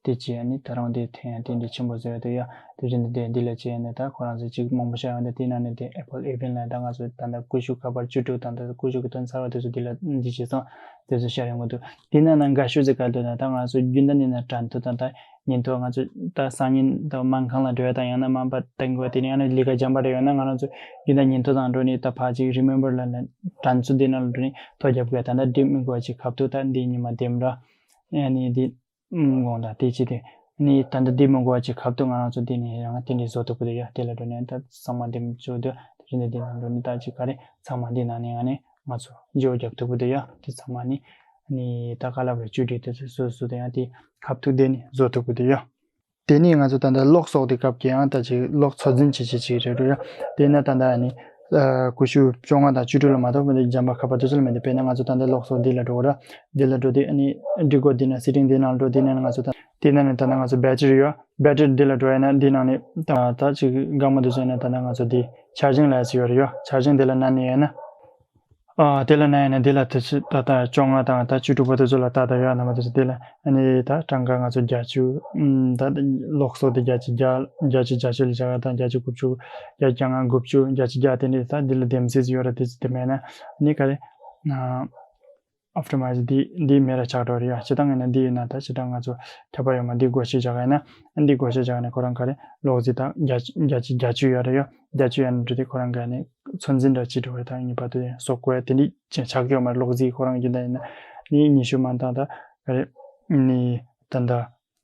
དེ་བྱས་ནས་ད་རུང་དེ་ཐེངས་ཡང་དེ་འདྲའི་ཆེན་པོ་བཟོས་ཡོད་དེ་ཡ། དེ་བཞིན་དུ་དེ་འདི་ལ་བྱས་ནས་ད་ཁོ་རང་ཚོ་གཅིག་མང་པོ་བཤད་ཡོང་དུས་དེ་ནང་ནས་དེ་Apple Event ལ་ད་ང་ཚོ་ད་ལྟ་ཀུ་ཤུ་ཁ་པར་བཅུ་དྲུག་དང་ད་ཀུ་ཤུ་གི་དོན་གསར་བ་དེ་ཚོ་འདི་ལ་འདི་བྱས་སོང་། དེ་ཚོ་བཤད་ཡོང་གི་འདུག་དེ་ནང་ན་དགའ་ཤོས་ཚོ་ག་རེ་འདུག་ན་ད་ང་ཚོ་རྒྱུན་ལྡན་ནས་ན་དྲན་ཐོ་དང་ད་ཉིན་ཐོ་ང་ཚོ་ད་སང་ཉིན་ད་སྨན་ཁང་ལ་འགྲོ་ཡ་དང་ཡང་ན་སྨན་པ་བསྟེན་དགོས་དེ་ནས་ཡང་ན་ལས་ཀ་སྦྱང་པ་རེ་ཡོད་ན་ང་རང་ཚོ་རྒྱུན་ལྡན་ཉིན་ཐོ་དང་འགྲོ་ནས་ད་ཕར་ཅིག་Remember ལ་ན་དྲན་ཚོ་དེ་ནང་ལ་འགྲོ་ནས་ཐོ་རྒྱབ་དགོས། ད་ད་འགྲིག་མི་དགོས་ཅིག་ཁ་ཐུག་ད་འདི་ཉི་མ་དེམ་ར་ཡང་ནི་འདི། དགོངས་དག་དེ་ཅི་སྟེ། ནི་ད་ལྟ་འདི་མི་དགོས་པ་ཅིག་ཁབ་ཏུ་ང་རང་ཚོ་འདི་ནི་རང་དེ་འདྲའི་བཟོ་ཐུབ་ཀྱི་འདུག་ཡ། དེ་ལ་འགྲོ་ནས་ད་ཚང་མ་འདི་མི་བཅུག་འདུག་དེ་བཞིན་དུ་འདི་ནང་འགྲོ་ནས་ད་ཅིག་ག་རེ་ཚང་མ་འདི་ནང་ནས་ང་ནི་ང་ཚོ་ཇོ་རྒྱབ་ཐུབ་ཀྱི་འདུག་ཡ། དེ་ཚང་མ་ནི་ནི་ད་ག་ལ་བའི་བཅུད་སྒྲིག་དེ་ཚོ་སོ་སོ་དེ་ཡང་དེ་ཁབ་ཏུ་དེ་ནི་བཟོ་ཐུབ་ཀྱི་འདུག་ཡ། དེ་ནི་ང་ཚོ་ད་ལྟ་གློག་གསོག་དེ་སྐབས་ཀྱི་ཡང་ད་ཅིག་གློག་ཚོད་འཛིན་བྱེད་བྱེད་ཅིག་རེད་འགྲོ་ཡ། དེ་ན་ད་ལྟ་ནི། ཀུ་ཤུ་བཅོ་ལྔ་དང་བཅུ་དྲུག་ལ་མ་གཏོགས་མི་འདུག་འཇམ་པ་ཁ་པར་དེ་ཚོ་ལ་མི་འདུག་དཔེར་ན་ང་ཚོ་ད་ལྟ་གློག་གསོག་འདི་ལ་འགྲོ་གི་ར། འདི་ལ་འགྲོ་དུས་ཨ་ནི་འགྲིག་གོ་འདི་ན་སི་ཊིང་འདི་ནང་འགྲོ་འདི་ནས་ང་ཚོ་ད་འདི་ནང་ནས་ད་ལྟ་ང་ཚོ་བེ་ཊི་རི་ཡོད། བེ་ཊི་རི་འདི་ལ་འགྲོ་ཡ་ན་འདི་ནང་ནས་ད་ད་ཅིག་སྒང་མ་འདི་ཚོ་ཡིན་ན་ད་ལྟ་ང་ཚོ་འདི་ཆར་ཇིང་ལ་ཡ་ཚོ་ཡོད་རེད་ཡོད། ཆར་ཇིང་འདི་ལ་ན་ནས་ཡོད་ན། ཨ་དེ་ལ་ན་ཡ་ན་འདི་ལ་དེ་ཚོ་ད་ལྟ་བཅོ་ལྔ་དང་ད་བཅུ་དྲུག་པ་དེ་ཚོ་ལ་ད་ལྟ་ཡོད་ན་མ་དེ་ཚོ་འདི་ལ་ཨ་ནི་ད་གྲངས་ཀ་ང་ཚོ་བརྒྱད་ཅུ་ད་གློག་གསོག་དེ་བརྒྱད་ཅུ་བརྒྱད་བརྒྱད་ཅུ་བརྒྱད་ཅུ་ལ་བཞག་དང་བརྒྱད་ཅུ་དགུ་བཅུ་བརྒྱད་ཅུ་གྱ་ལྔ་དགུ་བཅུ་བརྒྱད་ཅུ་གྱ་དེ་འདྲ་ད་འདི་ལ་དེམ་སིས་ཡོད་ར། དེ་ཚོ་དེ་མེད་ན་ནི་ག་རེ། ཨོབ་ཊི་མའི་ཛི་འདི་འདི་མེད་ར་ཆགས་འགྲོ་རེད་ཡ། སྤྱིར་བཏང་ཡིན་ན་འདི་ཡིན་ན་ད་སྤྱིར་བཏང་ང་ཚོ་ཁྱད་པར་ཡོད་མ་འདི་བགོ་བཤའ་བྱ་ག་ཡིན་ན་འདི་བགོ་བཤའ་བྱ་ག་ནས་ཁོ་རང་ག་རེ་གློག་རྫས་དང་བརྒྱ་བརྒྱ་ཆ་བརྒྱད་ཅུ་ཡོད་རེད་ཡ། བརྒྱད་ཅུ་ཡོད་ན་འགྲོ་དེ་ཁོ་རང་ག་ནས་ཚོད་འཛིན་འདྲ་ཅིག་འགྲོ་རེད། ད་ཡིན་པ་དུ་སོག་གོ་ཡ་དེ་འདྲ་ཅན་ཆགས་ཀྱི་ཡོད་མ་རེད། གློག་རྫས་ཁོ་རང་རྒྱུན་ལྡན་ཡིན་ན་ནི་ཉི་ཤུ་མ་ནང་ད་ག་རེ་ནི་ད་ད།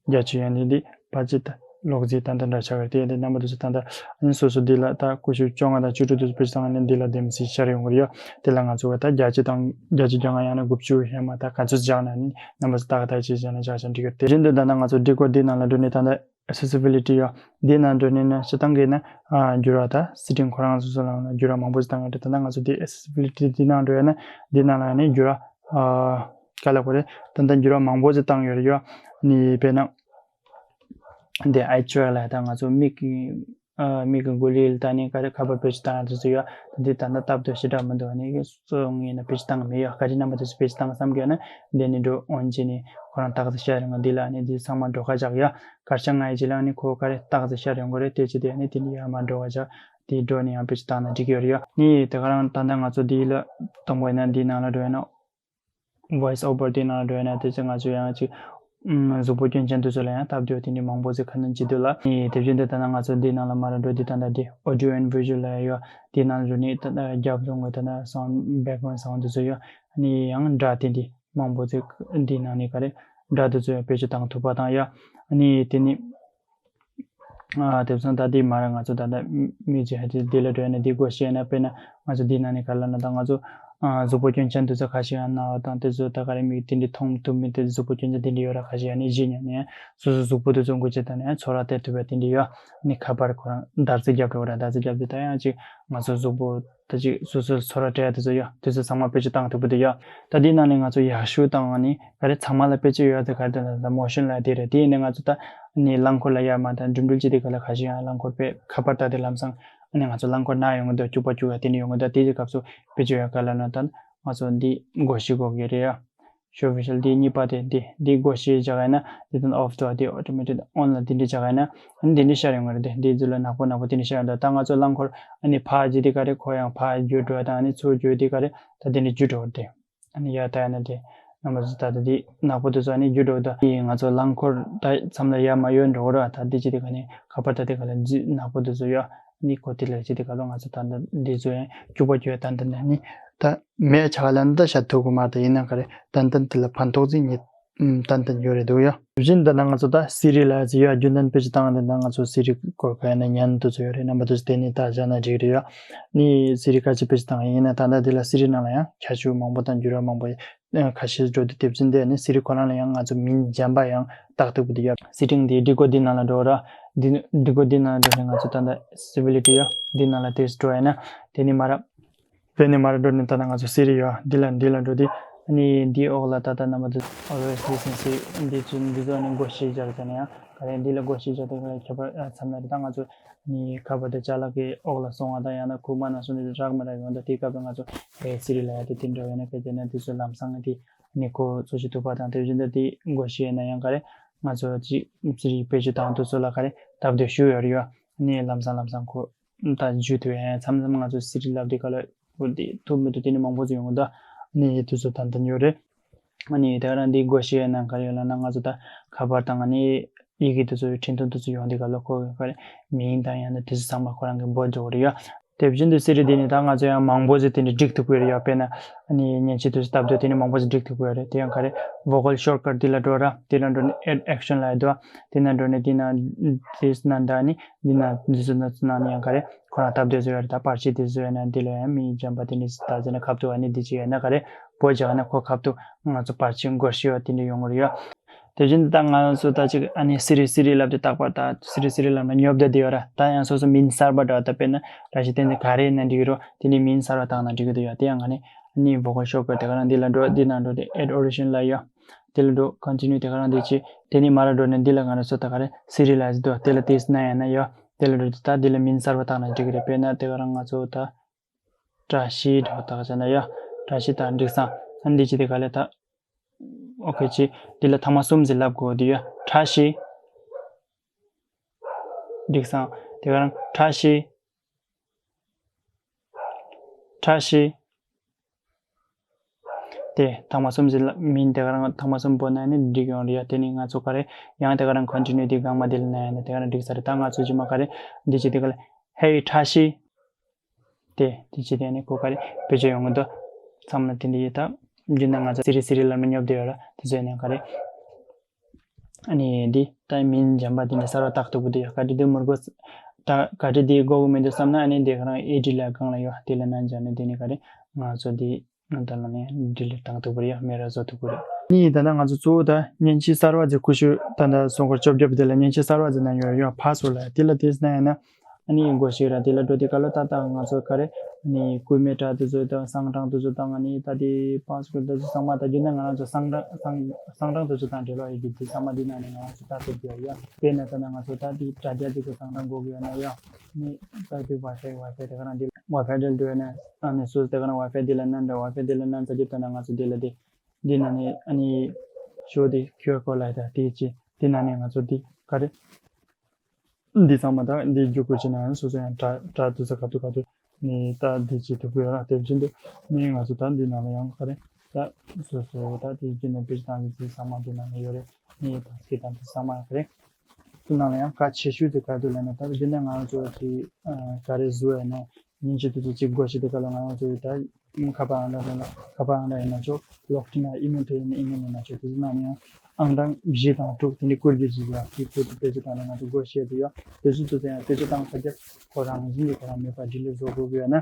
བརྒྱད་ཅུ་ཡན་ལི་འདི་པ་ཅི་ད་གློག་རྫས་ཏན་ཏན་འདྲ་ཆགས་ཀྱི་དེ་འདི་རྣམ་པ་དེ་ཚོ་ད་ལྟ་ཨ་ནི་སོ་སོ་འདི་ལ་ད་ཀུ་ཤུ་བཅོ་ལྔ་དང་བཅུ་དྲུག་དེ་ཚོ་བེད་སྤྱོད་བཏང་ནས་འདི་ལ་དེམ་སི་ཤར་ཡོང་གི་རེད་ཡོད། དེ་ལ་ང་ཚོ་ག་ད་བརྒྱད་ཅུ་དང་བརྒྱད་ཅུ་གྱ་ལྔ་ཡང་ན་དགུ་བཅུ་ཡང་མ་ད་ག་ཚོད་བཞག་ན་ནི་རྣམ་པ་ཚོ་ཏག་ཏག་ཅིག་བཞག་ན་བཞག་ཆ་འགྲིག་གི་རེད། དེ་བཞིན་དུ་ད་ལྟ་ང་ཚོ་འགྲིག་གོ་འདི་ནང་ལ་འགྲོ་ནས་ད་ལྟ་ཨེ་སེ་སི་བི་ལི་ཊི་ཡོད། འདི་ནང་འགྲོ་ནས་ན་སྤྱིར་བཏང་གི་ན་འགྱུར་བ་ད་སི་ཊིང་ཁོ་རང་སོ་སོ་ལ་འགྱུར་བ་མང་པོ་ཞིག་བཏང་གི་རེད། ད་ལྟ་ང་ཚོ་འདི་ཨེ་སེ་སི་བི་ལི་ཊི་འདི་ནང་འགྲོ་ཡ་ན་འདི་ནང་ལ་ནི་འགྱུར་བ་ག་ལ་གོ་རེད། ད་ལྟ་འགྱུར་བ་མང་པོ་ཞིག་བཏང་ཡོད་རེད་ཡོད། ནི་དཔེར་ན། འདི་ཨའི་ཊྲེག་ལ་ད་ང་ཚོ་མིག་གི་ཨ་མིག་གི་གོ་ལའི་ལ་ད་ནི་ག་རེ་ཁ་པར་བེད་སྤྱོད་བཏང་ཡ་དེ་ཚོ་ཡོད། འདི་ད་ལྟ་སྟབས་བདེ་ཞེ་དྲག་མི་འདུག་ནི་གཙོ་བོ་ངས་ན་བེད་སྤྱོད་བཏང་གི་མེད་ཡོད། ག་རེ་རྣམ་པ་དེ་ཚོ་བེད་སྤྱོད་བཏང་བསམ་གྱི་ཡོད་ན་འདི་ནི་འགྲོ་ཨོན་བྱས་ནས་ཁོ་རང་ཏག་ཏག་ཤར་ཡོང་གི། འདི་ལ་ནི་འདི་ཚང་མ་འགྲོ་ཁ་བཞག་ཡ། གར་ཆ་ང་ཡི་ཅི་ལ་ནི་ཁོ་ག་རེ་ཏག་ཏག་ཤར་ཡོང་གི་རེད། དེ་ཅི་དེ་ནི་དེ་ནི་ཡར་མར་འགྲོ་ཁ་བཞག་དེ་འགྲོ་ནི་ཡང་བེད་སྤྱོད་བཏང་ན་འགྲིག་གི་ཡོད་རེད་ཡ། ནི་དེ་ག་རང་ད་ལྟ་ང་ཚོ་འདི་ལ་གཏོང་དགོས་ན་འདི་ནང་ལ་འགྲོ་ཡ་ན། Voice over དེ་ནང་འགྲོ་ཡ་ན་དེ་ཚོ་ང་ཚོ་ཡང་ཅིག་ཨུམ་གཟུགས་པོ་སྐྱོན་ཅན་དེ་ཚོ་ལ་ཡང་སྟབས་བདེ་བ་དེ་འདྲ་མང་པོ་ཞིག་ཁ་སྣོན་བྱེད་འདུག་ལ། ཨེ་དེ་བཞིན་དུ་ད་ནང་ང་ཚོ་འདི་ནང་ལ་མར་འགྲོ་དུས་ད་ལྟ་འདི་audio and visual ལ་ཡོད། དེ་ནང་འགྲོ་ནས་ད་ལྟ་རྒྱབ་ལོགས་ངོས་ད་ལྟ་sound background sound དེ་ཚོ་ཡོད། ཨ་ནི་ཡང་སྒྲ་དེ་འདྲ་མང་པོ་ཞིག་འདི་ནང་ནས་ག་རེ་སྒྲ་དེ་ཚོ་ཡང་བེད་སྤྱོད་བཏང་ཐུབ་པ་དང་ཡ། ཨ་ནི་དེ་ནི། ཨ་དེ་བཟུང་ད་དེ་མར་ང་ཚོ་ད་ལྟ་མི་ཅི་ཧ་ཅི་དེ་ལ་འགྲོ་ཡ་ན་དེ་སྒོ་ཕྱེ་ན། དཔེར་ན་ང་ཚོ་དེ་ནང་ནས་ག་ལ་ན་ད་ང་ཚོ་ཨ་གཟུགས་པོ་སྐྱོན་ཅན་དེ་ཚོ་ཁ་ཤས་ཡང་ན་བ་དང་དེ་ཚོ་ད་ག་རེ་མི་དེ་འདྲ་མཐོང་ཐུབ་མི་དེ་གཟུགས་པོ་སྐྱོན་ཅན་དེ་འདྲ་ཡོད་ར། ཁ་ཤས་ཡང་ནི་གཞི་ཉམས་ནས་སོ་སོ་གཟུགས་པོ་དེ་ཚོ་འགུལ་བྱེད་ད་ནས་ཚོར་བ་སྟེར་ཐུབ་པ་དེ་འདྲ་ཡོད། ནི་ཁ་པར་ཁོ་རང་བརྡར་རྩི་རྒྱབ་འགྲོ་ར། བརྡར་རྩི་རྒྱབ་དུས་ད་ཡང་ཅིག་ང་ཚོ་གཟུགས་པོ་ད་ཅིག་སོ་སོའི་ཚོར་བ་སྤྲད་ཡ་དེ་ཚོ་ཡོད། དེ་ཚོ་ཚང་མ་བེད་སྤྱོད་བཏང་ཐུབ་པ་དེ་ཡོད། ད་དེའི་ནང་ནས་ང་ཚོ་ཡག་ཤོས་དང་ནི་ག་རེ་ཚང་མ་ལ་བེད་སྤྱོད་ཡོད་དེ་ག་རེ་དེ་ད་ད་མོ་ཤན་ལ་དེ་རེད། དེ་ཡིན་ནའི་ང་ཚོ་ད་ནི་རླངས་འཁོར་ལ་ཡར་མར་ད་འགྲིམ་འགྲུལ་བྱེད་དེ་ག་ལ་ཁ་ཤས་ཡང་རླངས་འཁོར་པས་ཁ་པར་ད་དེ་ལམ་སང་ནི་ང་ཚོ་རླངས་འཁོར་ན་ཡོང་གི་འདུག་སྐྱུག་པ་སྐྱུག་ཡ་དེ་འདྲ་ཡོང་གི་འདུག་དེའི་སྐབས་སུ་བེད་སྤྱོད་ཡོད་ག་ལ་ན་ད་ང་ཚོ་འདི་སྒོ་ཕྱེ་དགོས་ཀྱི་རེད་ཡ། ཤོ་ཕི་ཤལ་འདི་གཉིས་པ་དེ་འདི་འདི་སྒོ་ཕྱེ་བྱ་ག་ཡིན་ན་འདི་དོན་ཨོཕ་དུ་འདི་ཨོ་ཊོ་མེ་ཊིག་ཨོན་ལ་འདི་འདྲ་བྱ་ག་ཡིན་ན་འདི་འདྲ་ཤར་ཡོང་གི་རེད། དེ་འདི་ཚོ་ལ་ནག་པོ་ནག་པོ་དེ་འདྲ་ཤར་ཡོང་འདུག་ད་ང་ཚོ་རླངས་འཁོར་ཨ་ནི་ཕར་བརྒྱུད་དེ་ག་རེ་ཁོ་ཡང་ཕར་བརྒྱུད་འགྲོ་དང་ཨ་ནི་ཚུར་བརྒྱུད་དེ་ག་རེ་ད་དེ་འདྲ་བརྒྱུད་འགྲོ་དེ་ཨ་ནི་ཡར་ད་ཡ་ན་དེ་རྣམ་པ་ཚོ་ད་ད་དེ་ནག་པོ་དེ་ཚོ་ཨ་ནི་བརྒྱུད་འགྲོ་འདུག་ང་ཚོ་རླངས་འཁོར་ད་མཚམས་ལ་ཡར་མར་གཡོལ་འགྲོ་གི་རེད། ད་དེ་ཅི་དེ་ག་ནི་ཁ་པར་ད་དེ་ག་ལ་འཛི་ནག་པོ་དེ་ཚོ་ཡོད། ནི་གོ་དེ་ལ་ཅི་དེ་ག་ལོ་ང་ཚོ་ད་ད་འདི་ཚོ་ཡང་སྐྱུག་པ་སྐྱུག་ཡ་ད་ད་ནི་ད་མེད་ཆ་ག་ལ་ནི་ད་ཤ་ཐུག་གི་མ་ད་ཡིན་ན་ག་རེ་ཏན་ཏན་དེ་ལ་ཕན་ཐོགས་ཅིག་ཉིད་ཏན་ཏན་ཡོད་རེད་འདུག་ཡ། དེ་བཞིན་ད་ན་ང་ཚོ་ད་སི་རི་ལ་ཅི་ཡ་རྒྱུན་ལྡན་བེད་སྤྱོད་བཏང་ནས་ད་ང་ཚོ་སི་རི་སྐོར་ག་ཡ་ན་ཉན་དུ་ཚོ་ཡོད་རེད། རྣམ་པ་དེ་ཚོ་དེ་ནི་ད་བཞག་ན་འགྲིག་རེད་ཡ། ནི་སི་རི་ག་ཅི་བེད་སྤྱོད་བཏང་ཡིན་ན་ད་ད་དེ་ལ་སི་རི་ནང་ལ་ཡང་ཁྱད་ཆོས་མང་པོ་དང་འགྱུར་བ་མང་པོ་ཁ་ཤས་འགྲོ་དུས་དེ་བཞིན་དེ་ནི་སི་རི་ཁོ་རང་ལ་ཡང་ང་ཚོ་མིང་འཇམ་པ་ཡང་བཏགས་ཐུབ་ཀྱི་འདུག་ཡ། སི་ཊིང་འདི་འགྲིག་གོ་འདི་ནང་ལ་འགྲོ་ར། འདི་འགྲིག་གོ་འདི་ནང་ལ་འགྲོ་ནས་ང་ཚོ་ད་ལྟ་སི་བི་ལི་ཊི་ཡ་འདི་ནང་ལ་དེ་འགྲོ་ཡ་ན་དེ་ནི་མ་ར། དེ་ནི་མ་ར་འགྲོ་ནས་ད་ལྟ་ང་ཚོ་སི་རི་ཡ་འདི་ལ་འདི་ལ་འགྲོ་དུས་ནི་འདི་འོག་ལ་ད་ལྟ་རྣམ་པ་ཚོ་ཨོ་ཝེ་སི་ལི་སན་སི་འདི་ཚོ་འདི་ཚོ་ནི་སྒོ་ཕྱེ་བྱ་ར་ཟེར་ན་ཡང་ག་རེ་འདི་ལ་སྒོ་ཕྱེ་བྱ་དེ་ག་ལ་ཁྱད་པར་ཨ་མཚམས་ན་རེད། ད་ང་ཚོ་ནི་ཁ་པར་དེ་ཅ་ལག་གི་འོག་ལ་སོང་བ་དང་ཡང་ན་ཁུག་མ་ན་སོང་ནས་རག་མི་རག་ཡོང་ད་དེའི་སྐབས་ལ་ང་ཚོ་ཨེ་སི་རི་ལ་ཡ་དེ་དེ་འདྲ་ཡོད་ན་གལ་ཏེ་ན་དེ་ཚོ་ལམ་སང་དེ་ནི་ཁོ་ཚོ་ཞིག་ཐུག་པ་དང་དེ་བཞིན་དུ་དེ་སྒོ་ཕྱེ་ན་ཡང་ག་རེ་ ང་ཚོ་ཅིག་ཟི་རི་བེད་སྤྱོད་བཏང་དུས་ཚོད་ལ་ག་རེ་སྟབས་བདེ་ཞུ་ཡོད་རེད་ཡ། ཨ་ནི་ལམ་སང་ལམ་སང་ཁོ་ད་འཇུ་ཐུབ་ཡ་མཚམས་མཚམས་ང་ཚོ་ཟི་རི་ལབ་དུས་ག་ལ་ཁོ་དེ་ཐུབ་མི་ཐུབ་དེ་ནི་མང་པོ་ཚོ་ཡོང་གི་འདུག་ཨ་ནི་དུས་ཚོད་ཏན་ཏན་ཡོད་རེད། ཨ་ནི་དེ་ག་རང་འདི་སྒོ་ཕྱེ་ཡ་ན་ག་རེ་ཡོད་ལབ་ན། ང་ཚོ་ད་ཁ་པར་དང་ཨ་ནི་ཡི་གེ་དུས་ཚོད་འཕྲིན་ཐུང་དུས་ཚོད་ཡོང་དུས་ག་ལ་ཁོ་ག་རེ་མིང་དང་ཡང་ན་དུས་ཚོད་ཚང་མ་ཁོ་རང་གི་འབོད་འགྲོ་གི་རེད་ཡ། དེ་བཞིན་དུ་ཟི་རི་འདི་ནི་ད་ང་ཚོ་ཡང་མང་པོ་ཞིག་དེ་འདྲ་སྒྲིག་ཐུབ་ཀྱི་ཡོད་རེད་ཡ། དཔེར་ན་ཨ་ནི་མཉེན་ཆས་དུས་སྟབས་བདེ་དེ་ནི་མང་པོ་ཞིག་སྒྲིག་ཐུབ་ཀྱི་ཡོད་རེད། དེ་ཡང་ག་རེ་vocal shortcut འདི་ལ་འགྲོ་ར། དེ་ལ་འགྲོ་ནས་add action ལ་ཡོད་དོ། དེ་ན་འགྲོ་ནས་དེ་ན་དེ་ན་ད་ནི་འདི་ན་འདི་ཚོ་ན་ཚོ་ན་ནི་ཡང་ག་རེ་ཁོ་རང་སྟབས་བདེ་བཟོ་ཡོད་རེད། ད་པར་ཆས་དེ་བཟོ་ཡོད་ན་འདི་ལ་ཡང་མི་འཇམ་པ་དེ་ནི་ད་ཟེར་ན་ཁབ་ཏུ་ཨ་ནི་འདི་ཅི་ཡོད་ན་ག་རེ་བོད་ཇག་ན་ཁོ་ཁབ་ཏུ་ང་ཚོ་པར་ཆས་འགོ་ཤི་བ་དེ་འདྲ་ཡོང་གི་རེད་ཡ། དེ་བཞིན་དུ་ད་ང་ཚོ་ད་ཅིག་ཨ་ནི་ཟི་རི་ཟི་རི་ལབ་དེ་རྟག་པར་ད་ཟི་རི་ཟི་རི་ལབ་ན་ཉོབ་བསྡད་དེ་ཡོད་ར། ད་ཡང་སོ་སོ་མིང་གསར་པ་འདྲ་བ་ད་དཔེར་ན་ར་ཤི་བསྟན་འཛིན་ག་རེ་ཡིན་ན་འགྲིག་གི་རོ། དེ་ནི་མིང་གསར་པ་བཏང་ན་འགྲིག་གི་འདུག་ཡ། དེ་ཡང་ང་ནི་ཨ་ནི་vocal shortcut དེ་ག་རང་འདི་ལ་འགྲོ། འདི་ན་འགྲོ་དེ་add original ལ་ཡ། དེ་ལ་འགྲོ་continue དེ་ག་རང་འདི་ཅི་དེ་ནི་མ་ར་འགྲོ་ནས་འདི་ལ་ང་ར་སོ་ད་ག་རེ་ཟི་རི་ལ་ཟི་དོ་དེ་ལ་དེ་ན་ཡ་ན་ཡ། དེ་ལ་འགྲོ་དེ་ད་འདི་ལ་མིང་གསར་པ་བཏང་ན་འགྲིག་གི་རེད། དཔེར་ན་དེ་ག་རང་ང་ཚོ་ད་བཀྲ་ཤིས་འདྲ་བ་བཏགས་བྱས་ན་ཡ། བཀྲ་ཤིས་ད་འགྲིག་སང་ཨ་ནི་འདི་ཅི་དེ་ག་ལ་ད། ཨོ་ཁེ་ཅི། འདི་ལ་ཐེངས་མ་གསུམ་ཟིག་ལབ་དགོས་འདི་ཡ། བཀྲ་ཤིས། འགྲིག་སང་། དེ་ག་རང་བཀྲ་ཤིས། བཀྲ་ཤིས། དེ་ཐེངས་མ་གསུམ་ཟིག་ལབ་མིན་དེ་ག་རང་ཐེངས་མ་གསུམ་བོར་ན་ནི་འགྲིག་ཡོང་རེད་ཡ། དེ་ནི་ང་ཚོ་ག་རེ་ཡང་དེ་ག་རང་continue འདི་སྒང་མ་འདི་ལ་ན་ཡ་ནི་དེ་ག་རང་འགྲིག་ས་རེད། ད་ང་ཚོ་ཇི་མ་ག་རེ་འདི་ཅི་དེ་ག་ལ་ཧེ་བཀྲ་ཤིས། དེ་དེ་ཅི་དེ་ནི་གོ་ག་རེ་བེད་སྤྱོད་ཡོང་གི་འདུག་བསམ་ན་དེ་འདི་ཡི་ད་རྒྱུན་ན་ང་ཚོ་ཟི་རི་ཟི་རི་ལ་མི་ཉོབ་དེ་ཡོད་ར། དེ་ཚོ་ནི་ག་རེ་ཨ་ནི་འདི་ད་མིང་འཇམ་པ་དེ་ནི་གསར་བ་བཏགས་ཐུབ་ཀྱི་འདུག་ཡ། ག་རེ་འདི་མུར་གོ་ད་ག་རེ་འདི་གོ་གི་མི་འདུག་བསམ་ན་ཨ་ནི་དེ་ག་རང་ཨེ་ཌི་ལ་སྒང་ལ་ཡོད། དེ་ལ་ན་འཇམ་ནི་དེ་ནི་ག་རེ་ང་ཚོ་འདི་ང་ད་ལ་ནི་ཌི་ལིཊ་བཏང་ཐུབ་ཀྱི་རེད་ཡ། མེད་ར་བཟོ་ཐུབ་ཀྱི་རེད། ནི་ད་ལྟ་ང་ཚོ་གཙོ་བོ་ད་མཉེན་ཆས་གསར་བ་ཟེར་ཁུ་ཤུ་ད་ལྟ་སོང་གར་བཅོ་བརྒྱད་པ་དེ་ལ་མཉེན་ཆས་གསར་བ་ཟེར་ན་ཡོད་ཡོད་ཕ་སོ་ལ་དེ་ལ་དེ་ཟེར་ན་ཡང་ན། ཨ་ནི་སྒོ་ཕྱེ་ར་དེ་ལ་འགྲོ་དེ་ག་ལ་ད་ལྟ་ང་ཚོ་ག་རེ་ཨ་ནི་སྐུད་མེད་དྲ་དེ་ཚོ་དང་གསང་གྲངས་དེ་ཚོ་དང་ཨ་ནི་ད་དེ་པ་སི་ཝརཌ་དེ་ཚོ་ཚང་མ་ད་རྒྱུན་ན་ང་རང་ཚོ་གསང་གྲངས་གསང་གསང་གྲངས་དེ་ཚོ་དང་འབྲེལ་བ་ཡོད་རྒྱུ་དེ་ཚང་མ་དེ་ནང་ནས་ང་རང་ཚོ་ད་ཐུབ་ཀྱི་ཡོད། དཔེར་ན་ད་ལྟ་ང་ཚོ་ད་དེ་དྲ་རྒྱ་དེ་ཚོ་གསང་གྲངས་དགོས་ཀྱི་ཡོད་ན་ཡ། ཨ་ནི་ད་དེ་ཝའི་ཕའི་ཝའི་ཕའི་དེ་ག་རང་དེ་ཝའི་ཕའི་དེ་འགྲོ་ཡོད་ན་ཨ་ནི་སུ་དེ་ག་རང་ཝའི་ཕའི་དེ་ལ་ནན་འདྲ་ཝའི་ཕའི་དེ་ལ་ནན་ཚ་རྒྱུ་ད་ན་ང་ཚོ་དེ་ལ་དེ་དེ་ནང་ནས་ཨ་ནི་ཤོ་དེ་ཁྱོད་གོ་ལ་ད་དེ་ཅི་དེ་ནང་ནས་ང་ཚོ་དེ་ག་རེ། འདི་ཚང་མ་ད་འདི་རྒྱུ་སྐུར་བྱེད་ན་ཡང་སོ་སོ་ཡང་དྲ་དྲ་དུ་ས་ག་དུ་ག་དུ་ནི་ད་འདི་བྱེད་ཐུབ་ཀྱི་ཡོད་ར། དེ་བཞིན་དུ་ནི་ང་ཚོ་ད་འདི་ནང་ལ་ཡང་ག་རེ་ད་སོ་སོ་ད་དེ་བཞིན་དུ་བེད་སྤྱོད་བཏང་འདི་ཚང་མ་འདི་ནང་ལ་ཡོད་རེད། ནི་ད་སྐད་བཏང་འདི་ཚང་མ་ཡང་ག་རེ་དེ་ནང་ལ་ཡང་གལ་ཆེ་ཤོས་དེ་ག་དུ་ལ་ན་ད་འདི་ནས་ང་ཚོ་གི་ག་རེ་བཟོ་ཡ་ན་ཉིན་གཅིག་དུས་ཚོད་གཅིག་སྒོ་ཕྱེ་དུས་ག་ལ་ང་ཚོ་ད་ཁ་པར་ཨང་གྲངས་ལ་ཁ་པར་ཨང་གྲངས་ཡིན་ན་ཆོག་ལོག་ཐིན་ན་ཨི་མེལ་དེ་ཡིན་ན་ཨི་མེལ་ཡིན་ན་ཆོག་དེ་ནང་ནས་ཡང་ཨང་གྲངས་བཞི་དང་དྲུག་དེ་འདྲའི་བཀོད་རྒྱུ་ཞིག་ཡོད། དེ་བཀོད་དེ་བེད་སྤྱོད་བཏང་ན་ང་ཚོ་སྒོ་ཕྱེ་དུས་ཡོད། དེ་ཚོ་དུས་ཚོད་ཡང་བེད་སྤྱོད་བཏང་ཚར་རྗེས་ཁོ་རང་བཞིན་གྱིས་ཁོ་རང་མེད་པ་ཌི་ལིཊ་བཟོ་དགོས་ཀྱི་ཡོད་ན་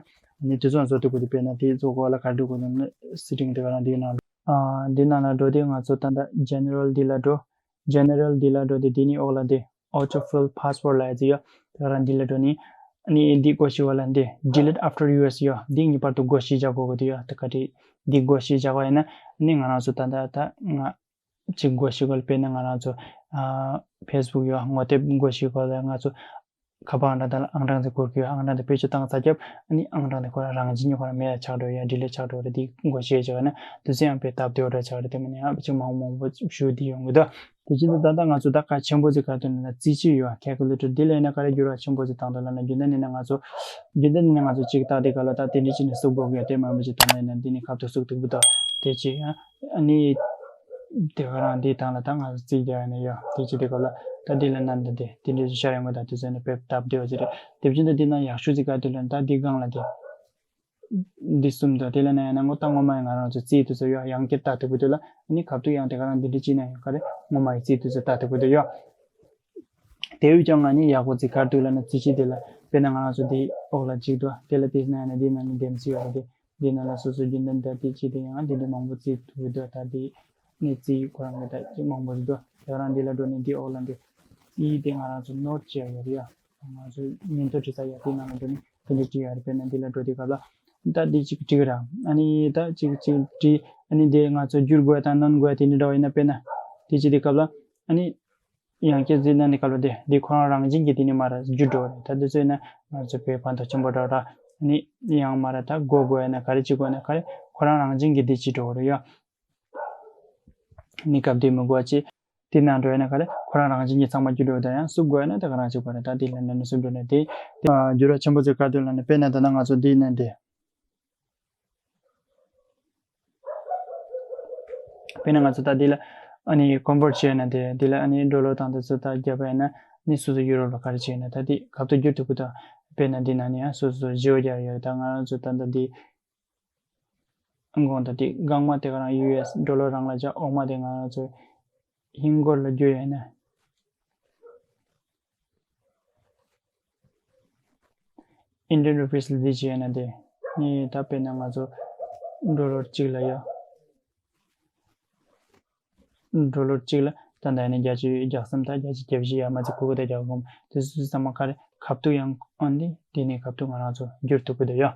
ནི་དེ་ཚོ་ཡང་བཟོ་ཐུབ་དགོས། དེ་དཔེར་ན་དེ་བཟོ་དགོས་ལ་ག་རེ་དགོས་ན་སི་ཊིང་དེ་ག་རང་དེའི་ནང་ཨ་དེ་ནང་ལ་འགྲོ་དུས་ང་ཚོ་ད་ལྟ་ཇེ་ནེ་རལ་འདི་ལ་འགྲོ། ཇེ་ནེ་རལ་འདི་ལ་འགྲོ་དུས་དེ་ནི་འོག་ལ་དེ་ཨོ་ཊོ་ཕིལ་པ་སི་ཝརཌ་ལ་ཡ་ཙི་ཡོད། དེ་ག་རང་འདི་ལ་འགྲོ་ནི་ཨ་ནི་འདི་སྒོ་ཕྱེ་བ་ལ་འདི་ཌི་ལིཊ་ཨབ་ཊར་ཡུ་ཨེས་ཡོད། འདི་ངེས་པར་དུ་སྒོ་ཕྱེ་བྱ་དགོས་ཀྱི་འདུག་ཡོད། དེ་ག་དེ་འདི་སྒོ་ཕྱེ་བྱ་དགོས་ཡིན་ན་ཨ་ནི་ང་རང་ཚོ་ད་ལྟ་ད་ང་གཅིག་སྒོ་ཕྱེ་དགོས་ལ། དཔེར་ན་ང་རང་ཚོ་ཨ་ཕེ་སི་བུག་ཡོད། ངོ་དེབ་སྒོ་ཕྱེ་དགོས་ལ་ང་ཚོ་ཁ་པར་ཨང་གྲངས་དང་ཨང་གྲངས་དེ་བསྐུར་གྱི་ཡོད། ཨང་གྲངས་དེ་བེད་སྤྱོད་བཏང་ཚར་སྐབས་ཨ་ནི་ཨང་གྲངས་དེ་ཁོ་རང་རང་བཞིན་གྱིས་ཁོ་རང་མེད་ལ་ཆགས་འགྲོ་ཡ། ཌི་ལིཊ་ཆགས་འགྲོ་རེད། དེ་སྒོ་ཕྱེ་བྱས་ན་དུས་ཚོད་ཡང་དཔེ་སྟབས་བདེ་བོ་འདྲ་ཆགས་རེད། དེ་མིན་ན་ཡང་ཅིག་མང་མང་པོ་ཞུ་བསྡད་ཡོང་གི་འདུག་དེ་བཞིན་དུ་ད་ལྟ་ང་ཚོ་ད་གལ་ཆེན་པོ་ཅིག་ག་དུས་ན་རྩིས་ཆུ་ཡོད། ཁལ་ཀུ་ལེ་ཊར་འདི་ལ་ཡིན་ན་ག་རེ་འགྱུར་བ་ཆེན་པོ་ཅིག་བཏང་འདུག་ལབ་ན་རྒྱུན་ལྡན་ནས་ན་ང་ཚོ་རྒྱུན་ལྡན་ནས་ན་ང་ཚོ་ཅིག་ད་དེ་ག་ལ་ད་དེ་འདྲི་ཅིག་ནས་བསུབ་དགོས་ཀྱི་ཡོད། དེ་མ་འབད་ཅིག་བཏང་ནས་ན་འདི་ནས་ཁ་ཐུག་བསུབ་ཐུབ་ཀྱི་འདུག་དེ་ཅི་ཡང་ཨ་ནི། དེ་ག་རང་འདི་དང་ལ་ད་ང་ཚོ་རྩིས་རྒྱག་ཡ་ནས་ཡོད། དེ་ཅི་དེ་ག་ལ་ད་འདི་ལ་ན་འདི་དེ་དེ་འདྲའི་ཤར་ཡོང་གི་ད་དེ་ཚོ་ནི་དཔེ་སྟབས་བདེ་བ་ཅིག་རེད། དེ་བཞིན་དུ་འདི་ན་ཡག་ཤོས་ཅིག་ག་དེ་ལ་ད་འདི་སྒང་ལ་དེ་འདི་གསུམ་དང་དེ་ལ་ན་ཡང་ན་ངོ་ད་ངོ་མ་ཡང་ང་རང་ཚོ་རྩིས་དུས་ཚོད་ཡོད། ཡང་བསྐྱར་ལྟ་ཐུབ་ཀྱི་འདུག་ལ་ཨ་ནི་ཁ་ཐུག་ཡང་དེ་ག་རང་འདི་འདྲ་ཅིག་ན་ཡང་ག་རེ་ངོ་མ་ཡི་རྩིས་དུས་ཚོད་ལྟ་ཐུབ་ཀྱི་འདུག་ཡོད། དེ་བས་ཀྱང་ང་ནི་ཡག་པོ་ཅིག་ག་དུས་ལ་ན་རྩིས་ཆུ་དེ་ལ་དཔེར་ན་ང་རང་ཚོ་དེ་འོག་ལ་གཅིག་འདུག་དེ་ལ་དེ་ན་ཡང་ན་དེ་ན་ནི་འདེམས་སྲིད་ཡོད་རེད། དེ། འདི་ནང་ལ་སོ་སོ་རྒྱུན་ལྡན་ད་དེ་ཅི་དེ་ཡང་དེ་འདྲ་མང་པོ་རྩིས་ཐུབ་ཀྱི་འདུག་ད་དེ་ནས་རྩིས་ཁོ་རང་གི་ད་ཅི་མང་པོ་ཞིག་འདུག་དེ་རང་འདི་ལ་འགྲོ་ནས་འདི་འོག་ལ་འདི་ཨི་དེ་ང་རང་ཚོ་ནོར་ཅི་ཡ་ཡོད་རེད་ཡ། ང་ཚོ་མིང་ཐོ་བྲིས་ས་ཡ་དེ་ནང་ལ་འགྲོ་ནས་དེ་འདྲ་བྲིས་ཡ་རེད། དཔེར་ན་འདི་ལ་འགྲོ་དུས་སྐབས་ལ་ད་འདི་གཅིག་བྲིས་ར། ཨ་ནི་ད་གཅིག་གཅིག་བྲིས། ཨ་ནི་དེ་ང་ཚོ་བསྒྱུར་དགོས་ཡ་དང་སྣོན་དགོས་ཡ་དེ་འདྲ་འདྲ་བ་ཡིན་ན་དཔེར་ན་དེ་ཅི་དེ་སྐབས་ལ་ཨ་ནི། ཡང་བསྐྱར་རྩིས་ན་ནི་ག་ལོ་དེ་འདི་ཁོ་རང་རང་བཞིན་གྱིས་དེ་ནི་མར་ར་འགྱུར་འགྲོ་རེད། ད་དེ་ཚོ་ཡིན་ན་ང་ཚོ་དཔེ་ཕན་ཐོགས་ཆེན་པོ་འདྲ་ར། ནི་ཡང་མར་ར་ད་སྒོ་དགོས་ཡ་ན་ག་རེ་བྱེད་དགོས་ན་ག་རེ་ཁོ་རང་རང་བཞིན་གྱིས་དེ་བྱེད་འགྲོ་རེད་ཡ། ནི་སྐབས་དེ་མི་དགོས་ཅི། དེ་ནང་འགྲོ་ཡ་ན་ག་རེ་ཁོ་རང་རང་བཞིན་གྱིས་ཚང་མ་བསྒྱུར་འགྲོ་ད་ཡང་བསུབ་དགོས་ཡ་ན་ད་ག་རང་བྱེད་དགོས་རེད། ད་དེ་ལ་ནི་བསུབ་འགྲོ་ནས་དེ་དེ་འགྱུར་བ་ཆེན་པོ་ཅིག་ག་དུས་ལ་ནི་དཔེར་ན་ད་ལྟ་ང་ཚོ་འདི་ནས་དེ། དཔེར་ན་ང་ཚོ་ད་འདི་ལ་ཨ་ནི་ཀོན་ཝར་བྱས་ན་དེ་འདི་ལ་ཨ་ནི་ཌོ་ལར་དང་དེ་ཚོ་ད་བརྒྱབ་པ་ཡིན་ན་ནི་སོ་སོ་ཡུ་རོ་ལ་ག་རེ་བྱས་ན་ད་འདི་གབ་ཏུ་བསྒྱུར་ཐུབ་ཀྱི་འདུག་དཔེར་ན་འདི་ན་ནི་ཡང་སོ་སོ་ཞི་བ་རྒྱག་ཡོད། ད་ང་རང་ཚོ་ད་ད་འདི་དགོངས་ད་འདི་རྐང་མ་དེ་ག་རང་ཡུ་ཨེས་ཌོ་ལར་རང་ལ་བྱ་འོག་མ་དེ་ང་རང་ཚོ་ཧིན་སྒོར་ལ་བསྒྱུར་ཡོད་ན། Indian rupees ལ་འདི་བྱས་ན་དེ་ནི་ད་དཔེར་ན་ང་ཚོ་ཌོ་ལར་གཅིག་ལ་ཡ། ཌོ་ལར་གཅིག་ལ་ད་ལྟ་ནི་བརྒྱ་ཆ་བརྒྱ་གསུམ་དང་བརྒྱ་ཆ་བརྒྱད་ཅུ་ཡར་མར་ཅིག་གུག་གུག་དང་རྒྱག་གོམ་དེ་ཚོ་ཚང་མ་ག་རེ་ཁ་ཐུག་ཡང་ཨ་ནི་དེ་ནི་ཁ་ཐུག་ང་རང་ཚོ་བསྒྱུར་ཐུབ་ཀྱི་འདུག་ཡ།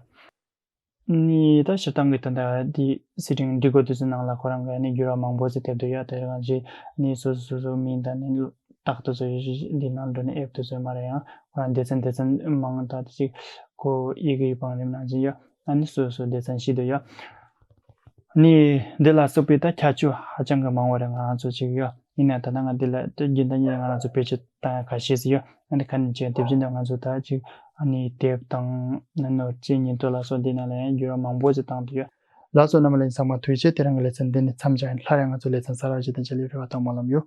ནི་ད་སྤྱིར་བཏང་གི་ད་ལྟ་དེ་སི་ཊིང་འབྲི་གོ་དུས་ཚོད་ནང་ལ་ཁོ་རང་གི་ནི་འགྱུར་བ་མང་པོ་ཞིག་ཐེབས་འདུག་ཡ། དེ་རང་ཅི་ནི་སོ་སོ་སོ་སོ་མིང་དང་ནི་རྟགས་དུ་ཚོ་ཡོད་ཤེས་འདི་ནང་འགྲོ་ནས་ཨེབ་དུ་ཚོ་མ་རེད། ཡང་ཁོ་རང་སྡེ་ཚན་སྡེ་ཚན་མང་དག་ཅིག་ཁོ་ཡི་གེའི་བང་རིམ་ནང་ཅི་ཡ། ཨ་ནི་སོ་སོ་སྡེ་ཚན་ཞིག་འདུག་ཡ། ནི་འདི་ལ་སོགས་པའི་ད་ཁྱད་ཆོས་ཧ་ཅང་གི་མང་བ་རེད་ང་རང་ཚོ་ཅིག་ཡོད། ཡིན་ན་ད་ལྟ་ང་འདི་ལ་ད་རྒྱུན་ལྡན་ཡིན་ང་རང་ཚོ་བེད་སྤྱོད་བཏང་ཡ་ཁ་ཤས་ཤིག་ཡོད། ཨ་ནི་ཁ་ནས་ཅིག་དེ་བཞིན་དུ་ང་ཚོ་ད་ཅིག་ཨ་ནི་དེབ་དང་ནི་ནོར་ཅིག་ཉིན་ཐོ་ལ་སོགས་འདི་ནང་ལ་ཡང་འགྱུར་བ་མང་པོ་ཅིག་བཏང་འདུག་ཡོད། ལགས་སོ་རྣམ་པ་ལྷན་རྒྱས་ཚང་མ་ཐུགས་རྗེ་ཆེ། དེ་རིང་གི་ལེ་ཚན་འདི་ནས་མཚམས་བཞག་ཡིན། སླར་ཡང་ང་ཚོ་ལེ་ཚན་གསར་བ་ཞིག་དང་མཇལ་ཡོང་རེ་བ་དང་སྨོན་ལམ་ཡོད།